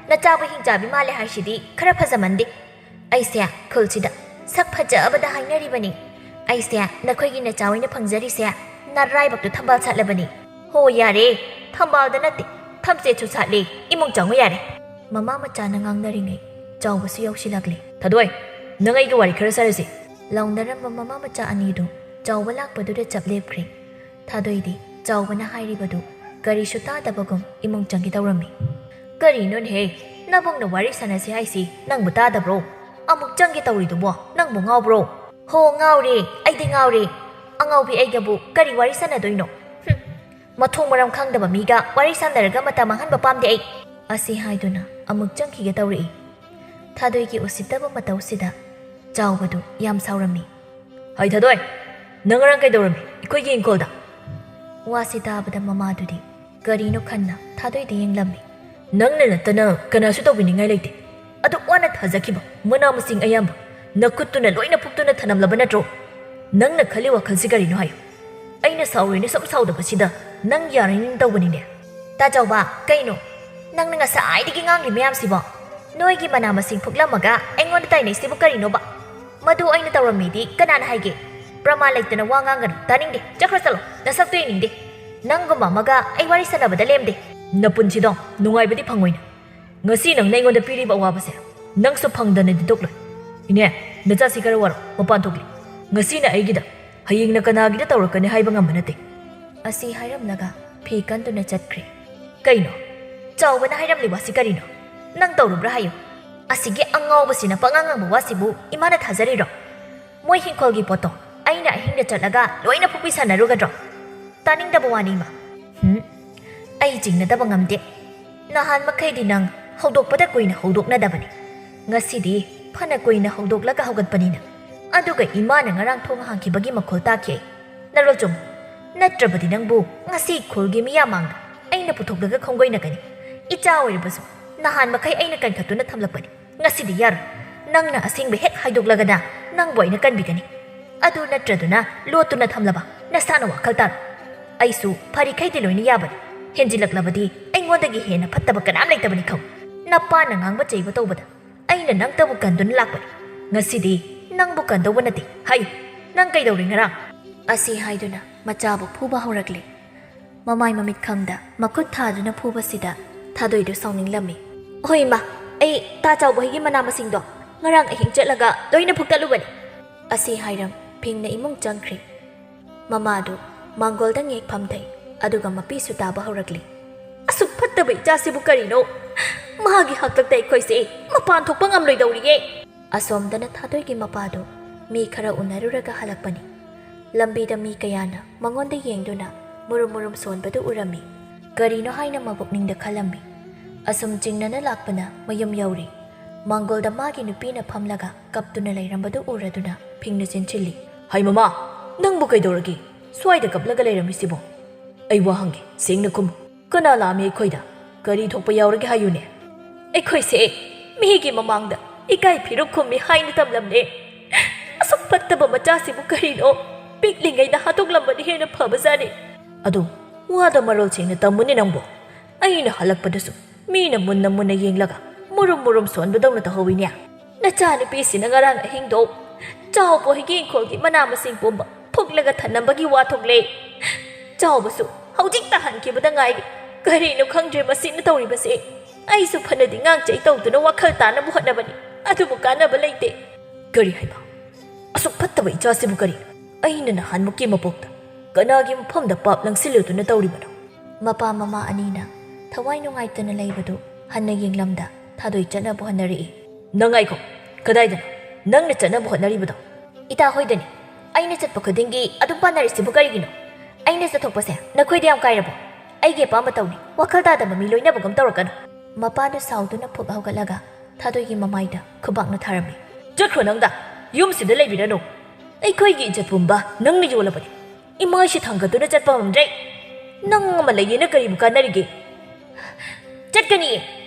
ꯅꯆꯥꯕꯨ ꯍꯤꯡꯆꯥꯕꯤ ꯃꯥꯜꯂꯦ ꯍꯥꯏꯁꯤꯗꯤ ꯈꯔ ꯐꯖꯃꯟꯗꯦ꯫ ꯑꯩꯁꯦ ꯈꯨꯜꯁꯤꯗ ꯁꯛ ꯐꯖꯕꯗ ꯍꯥꯏꯅꯔꯤꯕꯅꯤ꯫ ꯑꯩꯁꯦ ꯅꯈꯣꯏꯒꯤ ꯅꯆꯥ ꯑꯣꯏꯅ ꯐꯪꯖꯔꯤꯁꯦ ꯅꯔꯥꯏꯕꯛꯇꯨ ꯊꯝꯕꯥꯜ ꯁꯥꯠꯂꯕꯅꯤ꯫ ꯍꯣ ꯌꯥꯔꯦ, ꯊꯝꯕꯥꯜꯗ ꯅꯠꯇꯦ, ꯊꯝꯆꯦꯠꯁꯨ ꯁꯥꯠꯂꯦ꯫ ꯏꯃꯨꯡ ꯆꯪꯉꯨ ꯌꯥꯔꯦ꯫ ꯃꯃꯥ ꯃꯆꯥꯅ ꯉꯥꯡꯅꯔꯤꯉꯩ ꯆꯥꯎꯕꯁꯨ ꯌꯥꯎꯁꯤꯜꯂꯛꯂꯦ꯫ "ꯊꯥꯗꯣꯏ, ꯅꯪ ꯑꯩꯒꯤ ꯋꯥꯔꯤ ꯈꯔ ꯁꯥꯔꯁꯤ꯫" ꯂꯥꯎꯅꯔꯝꯕ ꯃꯃꯥ ꯃꯆꯥ ꯑꯅꯤꯗꯨ ꯆꯥꯎꯕ ꯂꯥꯛꯄꯗꯨꯗ ꯆꯞ ꯂꯦꯞꯈ꯭ꯔꯦ꯫ ꯊꯥꯗꯣꯏꯗꯤ ꯆꯥꯎꯕꯅ ꯍꯥꯏꯔꯤꯕꯗꯨ ꯀꯔꯤꯁꯨ ꯇꯥꯗꯕꯒꯨꯝ ꯏꯃꯨꯡ ꯆꯪꯒꯦ ꯇꯧꯔꯝꯃꯤ꯫ "ꯀꯔꯤꯅꯣꯅꯦꯍꯦ, ꯅꯕꯨꯡꯅ ꯋꯥꯔꯤ ꯁꯥꯟꯅꯁꯤ ꯍꯥꯏꯁꯤ ꯅꯪꯕꯨ ꯇꯥꯗꯕ꯭ꯔꯣ? ꯑꯃꯨꯛ ꯆꯪꯒꯦ ꯇꯧꯔꯤꯗꯨꯕꯣ ꯅꯪꯕꯨ ꯉꯥꯎꯕ꯭ꯔꯣ?" "ꯍꯣ, ꯉꯥꯎꯔꯦ, ꯑꯩꯗꯤ ꯉꯥꯎꯔꯦ꯫ ꯑꯉꯥꯎꯕꯤ ꯑꯩꯒꯕꯨ ꯀꯔꯤ ꯋꯥꯔꯤ ꯁꯥꯟꯅꯗꯣꯏꯅꯣ? ꯍꯨꯝ, ꯃꯊꯣꯡ ꯃꯔꯝ ꯈꯪꯗꯕ ꯃꯤꯒ ꯋꯥꯔꯤ ꯁꯥꯟꯅꯔꯒ ꯃꯇꯝ ꯃꯥꯡꯍꯟꯕ ꯄꯥꯝꯗꯦ ꯑꯩ꯫" ꯑꯁꯤ ꯍꯥꯏꯗꯨꯅ ꯑꯃꯨꯛ ꯆꯪꯈꯤꯒꯦ ꯇꯧꯔꯛꯏ꯫ ꯊꯥꯗꯣꯏꯒꯤ ꯎꯁꯤꯠꯇꯕ ꯃꯇꯧꯁꯤꯗ ꯆꯥꯎꯕꯗꯨ ꯌꯥꯝ ꯁꯥꯎꯔꯝꯃꯤ꯫ "ꯍꯩ ꯊꯥꯗꯣꯏ, ꯅꯪ ꯉꯔꯥꯡ ꯀꯩꯗꯧꯔꯝꯃꯤ ꯑꯩꯈꯣꯏꯒꯤ ꯏꯪꯈꯣꯜꯗ?" ꯋꯥꯁꯤ ꯇꯥꯕꯗ ꯃꯃꯥꯗꯨꯗꯤ ꯀꯔꯤꯅꯣ ꯈꯟꯅ ꯊꯥꯗꯣꯏꯗ ꯌꯦꯡꯂꯝꯃꯤ꯫ ꯅꯪꯅ ꯅꯠꯇꯅ ꯀꯅꯥꯁꯨ ꯇꯧꯕꯤꯅꯤꯡꯉꯥꯏ ꯂꯩꯇꯦ꯫ ꯑꯗꯨꯛ ꯋꯥꯅ ꯊꯥꯖꯈꯤꯕ ꯃꯅꯥ ꯃꯁꯤꯡ ꯑꯌꯥꯝꯕ ꯅꯈꯨꯠꯇꯨꯅ ꯂꯣꯏꯅ ꯐꯨꯛꯇꯨꯅ ꯊꯅꯝꯂꯕ ꯅꯠꯇ꯭ꯔꯣ? ꯅꯪꯅ ꯈꯜꯂꯤ ꯋꯥꯈꯜꯁꯤ ꯀꯔꯤꯅꯣ ꯍꯥꯏꯌꯨ꯫ ꯑꯩꯅ ꯁꯥꯎꯔꯣꯏꯅ ꯁꯨꯝ ꯁꯥꯎꯗꯕꯁꯤꯗ ꯅꯪ ꯌꯥꯔꯅꯤꯅ ꯇꯧꯕꯅꯤꯅꯦ꯫ ꯇꯥ ꯆꯥꯎꯕ, ꯀꯩꯅꯣ? ꯅꯪꯅ ꯉꯁꯥꯏꯗꯒꯤ ꯉꯥꯡꯂꯤ ꯃꯌꯥꯝꯁꯤꯕꯣ? ꯅꯣꯏꯒꯤ ꯃꯅꯥ ꯃꯁꯤꯡ ꯐꯨꯛꯂꯝꯃꯒ ꯑꯩꯉꯣꯟꯗ ꯇꯥꯏꯅꯩꯁꯤꯕꯨ ꯀꯔꯤꯅꯣꯕ? ꯃꯗꯨ ꯑꯩꯅ ꯇꯧꯔꯝꯃꯤꯗꯤ ꯀꯅꯥꯅ ꯍꯥꯏꯒꯦ? ꯄ꯭ꯔꯃꯥꯟ ꯂꯩꯇꯅ ꯋꯥ ꯉꯥꯡꯒꯅꯨ, ꯇꯥꯅꯤꯡꯗꯦ, ꯆꯠꯈ꯭ꯔꯣ ꯆꯠꯂꯣ, ꯅꯁꯛꯇꯨ ꯌꯦꯡꯅꯤꯡꯗꯦ꯫ ꯅꯪꯒꯨꯝꯕ ꯑꯃꯒ ꯑꯩ ꯋꯥꯔꯤ ꯁꯥꯟꯅꯕꯗ ꯂꯦꯝꯗꯦ꯫ ꯅꯄꯨꯟꯁꯤꯗꯣ ꯅꯨꯡꯉꯥꯏꯕꯗꯤ ꯐꯪꯉꯣꯏꯅ꯫ ꯉꯁꯤ ꯅꯪꯅ ꯑꯩꯉꯣꯟꯗ ꯄꯤꯔꯤꯕ ꯑꯋꯥꯕꯁꯦ ꯅꯪꯁꯨ ꯐꯪꯗꯅꯗꯤ ꯇꯣꯛꯂꯣꯏ꯫ ꯏꯅꯦ, ꯅꯆꯥꯁꯤ ꯈꯔ ꯋꯥꯔꯣ, ꯃꯄꯥꯟ ꯊꯣꯛꯂꯤ꯫ ꯉꯁꯤꯅ ꯑꯩꯒꯤꯗ, ꯍꯌꯦꯡꯅ ꯀꯅꯥꯒꯤꯗ ꯇꯧꯔꯛꯀꯅꯤ ꯍꯥꯏꯕ ꯉꯝꯕ ꯅꯠꯇꯦ꯫ ꯑꯁꯤ ꯍꯥꯏꯔꯝꯂꯒ ꯐꯤ ꯀꯟꯗꯨꯅ ꯆꯠꯈ꯭ꯔꯦ꯫ ꯀꯩꯅꯣ? ꯆꯥꯎꯕꯅ ꯍꯥꯏꯔꯝꯂꯤ ꯋꯥꯁꯤ ꯀꯔꯤꯅꯣ? ꯅꯪ ꯇꯧꯔꯨꯕ꯭ꯔꯥ ꯍꯥꯏꯌꯨ꯫ ꯑꯁꯤꯒꯤ ꯑꯉꯥꯎꯕꯁꯤꯅ ꯄꯉꯥꯡ ꯉꯥꯡꯕ ꯋꯥꯁꯤꯕꯨ ꯏꯃꯥꯅ ꯊꯥꯖꯔꯤꯔꯣ? ꯃꯣꯏ ꯍꯤꯡꯈꯣꯜꯒꯤ ꯄꯣꯠꯇꯣ ꯑꯩꯅ ꯑꯍꯤꯡꯗ ꯆꯠꯂꯒ ꯂꯣꯏꯅ ꯐꯨꯛꯄꯤ ꯁꯥꯟꯅꯔꯨꯒꯗ꯭ꯔꯣ? ꯇꯥꯅꯤꯡꯗꯕ ꯋꯥꯅꯤ, ꯏꯃꯥ꯫ ꯍꯨꯝ? ꯑꯩ ꯆꯤꯡꯅꯗꯕ ꯉꯝꯗꯦ꯫ ꯅꯍꯥꯟ ꯃꯈꯩꯗꯤ ꯅꯪ ꯍꯧꯗꯣꯛꯄꯗ ꯀꯨꯏꯅ ꯍꯧꯗꯣꯛꯅꯗꯕꯅꯤ꯫ ꯉꯁꯤꯗꯤ ꯐꯅ ꯀꯨꯏꯅ ꯍꯧꯗꯣꯛꯂꯒ ꯍꯧꯒꯠꯄꯅꯤꯅ꯫ ꯑꯗꯨꯒ ꯏꯃꯥꯅ ꯉꯔꯥꯡ ꯊꯣꯡ ꯍꯥꯡꯈꯤꯕꯒꯤ ꯃꯈꯣꯜ ꯇꯥꯈꯤ ꯑꯩ꯫ ꯅꯔꯣꯜ ꯆꯨꯝ꯫ ꯅꯠꯇ꯭ꯔꯕꯗꯤ ꯅꯪꯕꯨ ꯉꯁꯤ ꯈꯨꯜꯒꯤ ꯃꯤꯌꯥꯝ ꯃꯥꯡꯗ ꯑꯩꯅ ꯄꯨꯊꯣꯛꯂꯒ ꯈꯣꯡꯒꯣꯏꯅꯒꯅꯤ꯫ ꯏꯆꯥ ꯑꯣꯏꯔꯕꯁꯨ ꯅꯍꯥꯟ ꯃꯈꯩ ꯑꯩꯅ ꯀꯟꯈꯠꯇꯨꯅ ꯊꯝꯂꯛꯄꯅꯤ꯫ ꯉꯁꯤꯗꯤ ꯌꯥꯔꯣꯏ꯫ ꯅꯪꯅ ꯑꯁꯦꯡꯕ ꯍꯦꯛ ꯍꯥꯏꯗꯣꯛꯂꯒꯅ ꯅꯪꯕꯨ ꯑꯩꯅ ꯀꯟꯕꯤꯒꯅꯤ꯫ ꯑꯗꯨ ꯅꯠꯇ꯭ꯔꯗꯨꯅ ꯂꯣꯠꯇꯨꯅ ꯊꯝꯂꯕ ꯅꯁꯥꯅ ꯋꯥꯈꯜ ꯇꯥꯔꯣ꯫ ꯑꯩꯁꯨ ꯐꯔꯤꯈꯩꯗꯤ ꯂꯣꯏꯅ ꯌꯥꯕꯅꯤ꯫ ꯍꯦꯟꯖꯤꯜꯂꯛꯂꯕꯗꯤ ꯑꯩꯉꯣꯟꯗꯒꯤ ꯍꯦꯟꯅ ꯐꯠꯇꯕ ꯀꯅꯥꯝ ꯂꯩꯇꯕꯅꯤ ꯈꯪ꯫ ꯅꯄꯥꯅ ꯉꯥꯡꯕ ꯆꯩꯕ ꯇꯧꯕꯗ ꯑꯩꯅ ꯅꯪꯇꯕꯨ ꯀꯟꯗꯨꯅ ꯂꯥꯛꯄꯅꯤ꯫ ꯉꯁꯤꯗꯤ ꯅꯪꯕꯨ ꯀꯟꯗꯧꯕ ꯅꯠꯇꯦ꯫ ꯍꯥꯏꯌꯨ, ꯅꯪ ꯀꯩꯗꯧꯔꯦ ꯉꯔꯥꯡ? ꯑꯁꯤ ꯍꯥꯏꯗꯨꯅ ꯃꯆꯥꯕꯨ ꯐꯨꯕ ꯍꯧꯔꯛꯂꯦ꯫ ꯃꯃꯥꯏ ꯃꯃꯤꯠ ꯈꯪꯗ ꯃꯈꯨꯠ ꯊꯥꯗꯨꯅ ꯐꯨꯕꯁꯤꯗ ꯊꯥꯗꯣꯏꯗꯨ ꯁꯥꯎꯅꯤꯡꯂꯝꯃꯤ꯫ "ꯍꯣꯏ ꯏꯃꯥ, ꯑꯩ ꯇꯥ ꯆꯥꯎꯕ ꯍꯣꯏꯒꯤ ꯃꯅꯥ ꯃꯁꯤꯡꯗꯣ ꯉꯔꯥꯡ ꯑꯍꯤꯡ ꯆꯠꯂꯒ ꯂꯣꯏꯅ ꯐꯨꯛꯇꯠꯂꯨꯕꯅꯤ"꯫ ꯑꯁꯤ ꯍꯥꯏꯔꯝ ꯐꯤꯡꯅ ꯏꯃꯨꯡ ꯆꯪꯈ꯭ꯔꯦ꯫ ꯃꯃꯥꯗꯨ ꯃꯥꯡꯒꯣꯜꯗ ꯉꯦꯛ ꯐꯝꯊꯩ, ꯑꯗꯨꯒ ꯃꯄꯤꯁꯨ ꯇꯥꯕ ꯍꯧꯔꯛꯂꯤ꯫ "ꯑꯁꯨꯛ ꯐꯠꯇꯕ ꯏꯆꯥꯁꯤꯕꯨ ꯀꯔꯤꯅꯣ? ꯃꯥꯒꯤ ꯍꯥꯛꯇꯛꯇ ꯑꯩꯈꯣꯏꯁꯦ ꯃꯄꯥꯟ ꯊꯣꯛꯄ ꯉꯝꯂꯣꯏꯗꯧꯔꯤꯌꯦ"꯫ ꯑꯁꯣꯝꯗꯅ ꯊꯥꯗꯣꯏꯒꯤ ꯃꯄꯥꯗꯨ ꯃꯤ ꯈꯔ ꯎꯅꯔꯨꯔꯒ ꯍꯜꯂꯛꯄꯅꯤ꯫ ꯂꯝꯕꯤꯗ ꯃꯤ ꯀꯌꯥꯅ ꯃꯉꯣꯟꯗ ꯌꯦꯡꯗꯨꯅ ꯃꯨꯔꯨꯝ ꯃꯨꯔꯨꯝ ꯁꯣꯟꯕꯗꯨ ꯎꯔꯝꯃꯤ꯫ ꯀꯔꯤꯅꯣ ꯍꯥꯏꯅ ꯃꯕꯨꯛꯅꯤꯡꯗ ꯈꯜꯂꯝꯃꯤ꯫ ꯑꯁꯨꯝ ꯆꯤꯡꯅꯅ ꯂꯥꯛꯄꯅ ꯃꯌꯨꯝ ꯌꯧꯔꯦ꯫ ꯃꯥꯡꯒꯣꯜꯗ ꯃꯥꯒꯤ ꯅꯨꯄꯤꯅ ꯐꯝꯂꯒ ꯀꯞꯇꯨꯅ ꯂꯩꯔꯝꯕꯗꯨ ꯎꯔꯗꯨꯅ ꯐꯤꯡꯅ ꯆꯦꯟꯁꯤꯜꯂꯤ꯫ "ꯍꯩ ꯃꯃꯥ, ꯅꯪꯕꯨ ꯀꯩꯗꯧꯔꯒꯦ? ꯁ꯭ꯋꯥꯏꯗ ꯀꯞꯂꯒ ꯂꯩꯔꯝꯃꯤꯁꯤꯕꯣ? ꯑꯩ ꯋꯥ ꯍꯪꯒꯦ, ꯁꯦꯡꯅ ꯈꯨꯝꯃꯨ꯫ ꯀꯅꯥ ꯂꯥꯛꯑꯝꯃꯤ ꯑꯩꯈꯣꯏꯗ?" ꯀꯔꯤ ꯊꯣꯛꯄ ꯌꯥꯎꯔꯒꯦ ꯍꯥꯏꯌꯨꯅꯦ? ꯑꯩꯈꯣꯏꯁꯦ ꯃꯤꯒꯤ ꯃꯃꯥꯡꯗ ꯏꯀꯥꯏ ꯐꯤꯔꯨꯛ ꯈꯨꯝꯃꯤ ꯍꯥꯏꯅ ꯇꯝꯂꯝꯂꯦ꯫ ꯑꯁꯨꯛ ꯐꯠꯇꯕ ꯃꯆꯥꯁꯤꯕꯨ ꯀꯔꯤꯅꯣ ꯄꯤꯛꯂꯤꯉꯩꯗ ꯍꯥꯠꯇꯣꯛꯂꯝꯕꯗꯤ ꯍꯦꯟꯅ ꯐꯕꯖꯥꯠꯅꯤ꯫ ꯑꯗꯣ ꯋꯥꯗ ꯃꯔꯣꯜ ꯁꯦꯡꯅ ꯇꯝꯃꯨꯅꯦ ꯅꯪꯕꯣ꯫ ꯑꯩꯅ ꯍꯜꯂꯛꯄꯗꯁꯨ ꯃꯤꯅ ꯃꯨꯟꯅ ꯃꯨꯟꯅ ꯌꯦꯡꯂꯒ ꯃꯨꯔꯨꯝ ꯃꯨꯔꯨꯝ ꯁꯣꯟꯕꯗꯧꯅ ꯇꯧꯍꯧꯋꯤꯅꯦ꯫ ꯅꯆꯥꯅꯨꯄꯤꯁꯤꯅ ꯉꯔꯥꯡ ꯑꯍꯤꯡꯗꯣ ꯆꯥꯎꯕ ꯍꯣꯏꯒꯤ ꯏꯪꯈꯣꯜꯒꯤ ꯃꯅꯥ ꯃꯁꯤꯡ ꯄꯨꯝꯕ ꯐꯨꯛꯂꯒ ꯊꯅꯝꯕꯒꯤ ꯋꯥ ꯊꯣꯛꯂꯦ꯫ ꯆꯥꯎꯕꯁꯨ ꯍꯧꯖꯤꯛꯇ ꯍꯟꯈꯤꯕꯗ ꯉꯥꯏꯔꯤ꯫ ꯀꯔꯤꯅꯣ ꯈꯪꯗ꯭ꯔꯦ ꯃꯁꯤꯅ ꯇꯧꯔꯤꯕꯁꯦ꯫ ꯑꯩꯁꯨ ꯐꯅꯗꯤ ꯉꯥꯡꯆꯩ ꯇꯧꯗꯨꯅ ꯋꯥꯈꯜ ꯇꯥꯅꯕ ꯍꯣꯠꯅꯕꯅꯤ, ꯑꯗꯨꯕꯨ ꯀꯥꯟꯅꯕ ꯂꯩꯇꯦ꯫ ꯀꯔꯤ ꯍꯥꯏꯕ? ꯑꯁꯨꯛ ꯐꯠꯇꯕ ꯏꯆꯥꯁꯤꯕꯨ ꯀꯔꯤ? ꯑꯩꯅ ꯅꯍꯥꯟꯃꯨꯛꯀꯤ ꯃꯄꯣꯛꯇ ꯀꯅꯥꯒꯤ ꯃꯐꯝꯗ ꯄꯥꯞ ꯂꯪꯁꯤꯜꯂꯨꯗꯨꯅ ꯇꯧꯔꯤꯕꯅꯣ? ꯃꯄꯥ ꯃꯃꯥ ꯑꯅꯤꯅ ꯊꯋꯥꯏ ꯅꯨꯡꯉꯥꯏꯇꯅ ꯂꯩꯕꯗꯨ ꯍꯟꯅ ꯌꯦꯡꯂꯝꯗ ꯊꯥꯗꯣꯏ ꯆꯠꯅꯕ ꯍꯣꯠꯅꯔꯛꯏ꯫ ꯅꯪ ꯉꯥꯏꯈꯣ, ꯀꯗꯥꯏꯗꯅꯣ ꯅꯪꯅ ꯆꯠꯅꯕ ꯍꯣꯠꯅꯔꯤꯕꯗꯣ? ꯏꯇꯥ ꯍꯣꯏꯗꯅꯤ꯫ ꯑꯩꯅ ꯆꯠꯄ ꯈꯨꯗꯤꯡꯒꯤ ꯑꯗꯨꯝ ꯄꯥꯟꯅꯔꯤꯁꯤꯕꯨ ꯀꯔꯤꯒꯤꯅꯣ? ꯑꯩꯅ ꯆꯠꯊꯣꯛꯄꯁꯦ ꯅꯈꯣꯏꯗ ꯌꯥꯝ ꯀꯥꯏꯔꯕꯣ? ꯑꯩꯒꯤ ꯑꯄꯥꯝꯕ ꯇꯧꯅꯤ, ꯋꯥꯈꯜ ꯇꯥꯗꯕ ꯃꯤ ꯂꯣꯏꯅꯕꯒꯨꯝ ꯇꯧꯔꯛꯀꯅꯨ꯫ ꯃꯄꯥꯗꯨ ꯁꯥꯎꯗꯨꯅ ꯐꯨꯛ ꯍꯧꯒꯠꯂꯒ ꯊꯥꯗꯣꯏꯒꯤ ꯃꯃꯥꯏꯗ ꯈꯨꯕꯥꯛꯅ ꯊꯥꯔꯝꯃꯤ꯫ ꯆꯠꯈ꯭ꯔꯣ ꯅꯪꯗ, ꯌꯨꯝꯁꯤꯗ ꯂꯩꯕꯤꯔꯅꯨ꯫ ꯑꯩꯈꯣꯏꯒꯤ ꯏꯖꯠ ꯄꯨꯝꯕ ꯅꯪꯅ ꯌꯣꯜꯂꯕꯅꯤ꯫ ꯏꯃꯥꯏꯁꯤ ꯊꯥꯡꯒꯠꯇꯨꯅ ꯆꯠꯄ ꯉꯝꯗ꯭ꯔꯦ꯫ ꯅꯪ ꯑꯃ ꯂꯩꯌꯦꯅ ꯀꯔꯤꯕꯨ ꯀꯥꯟꯅꯔꯤꯒꯦ? ꯆꯠꯀꯅꯤꯌꯦ꯫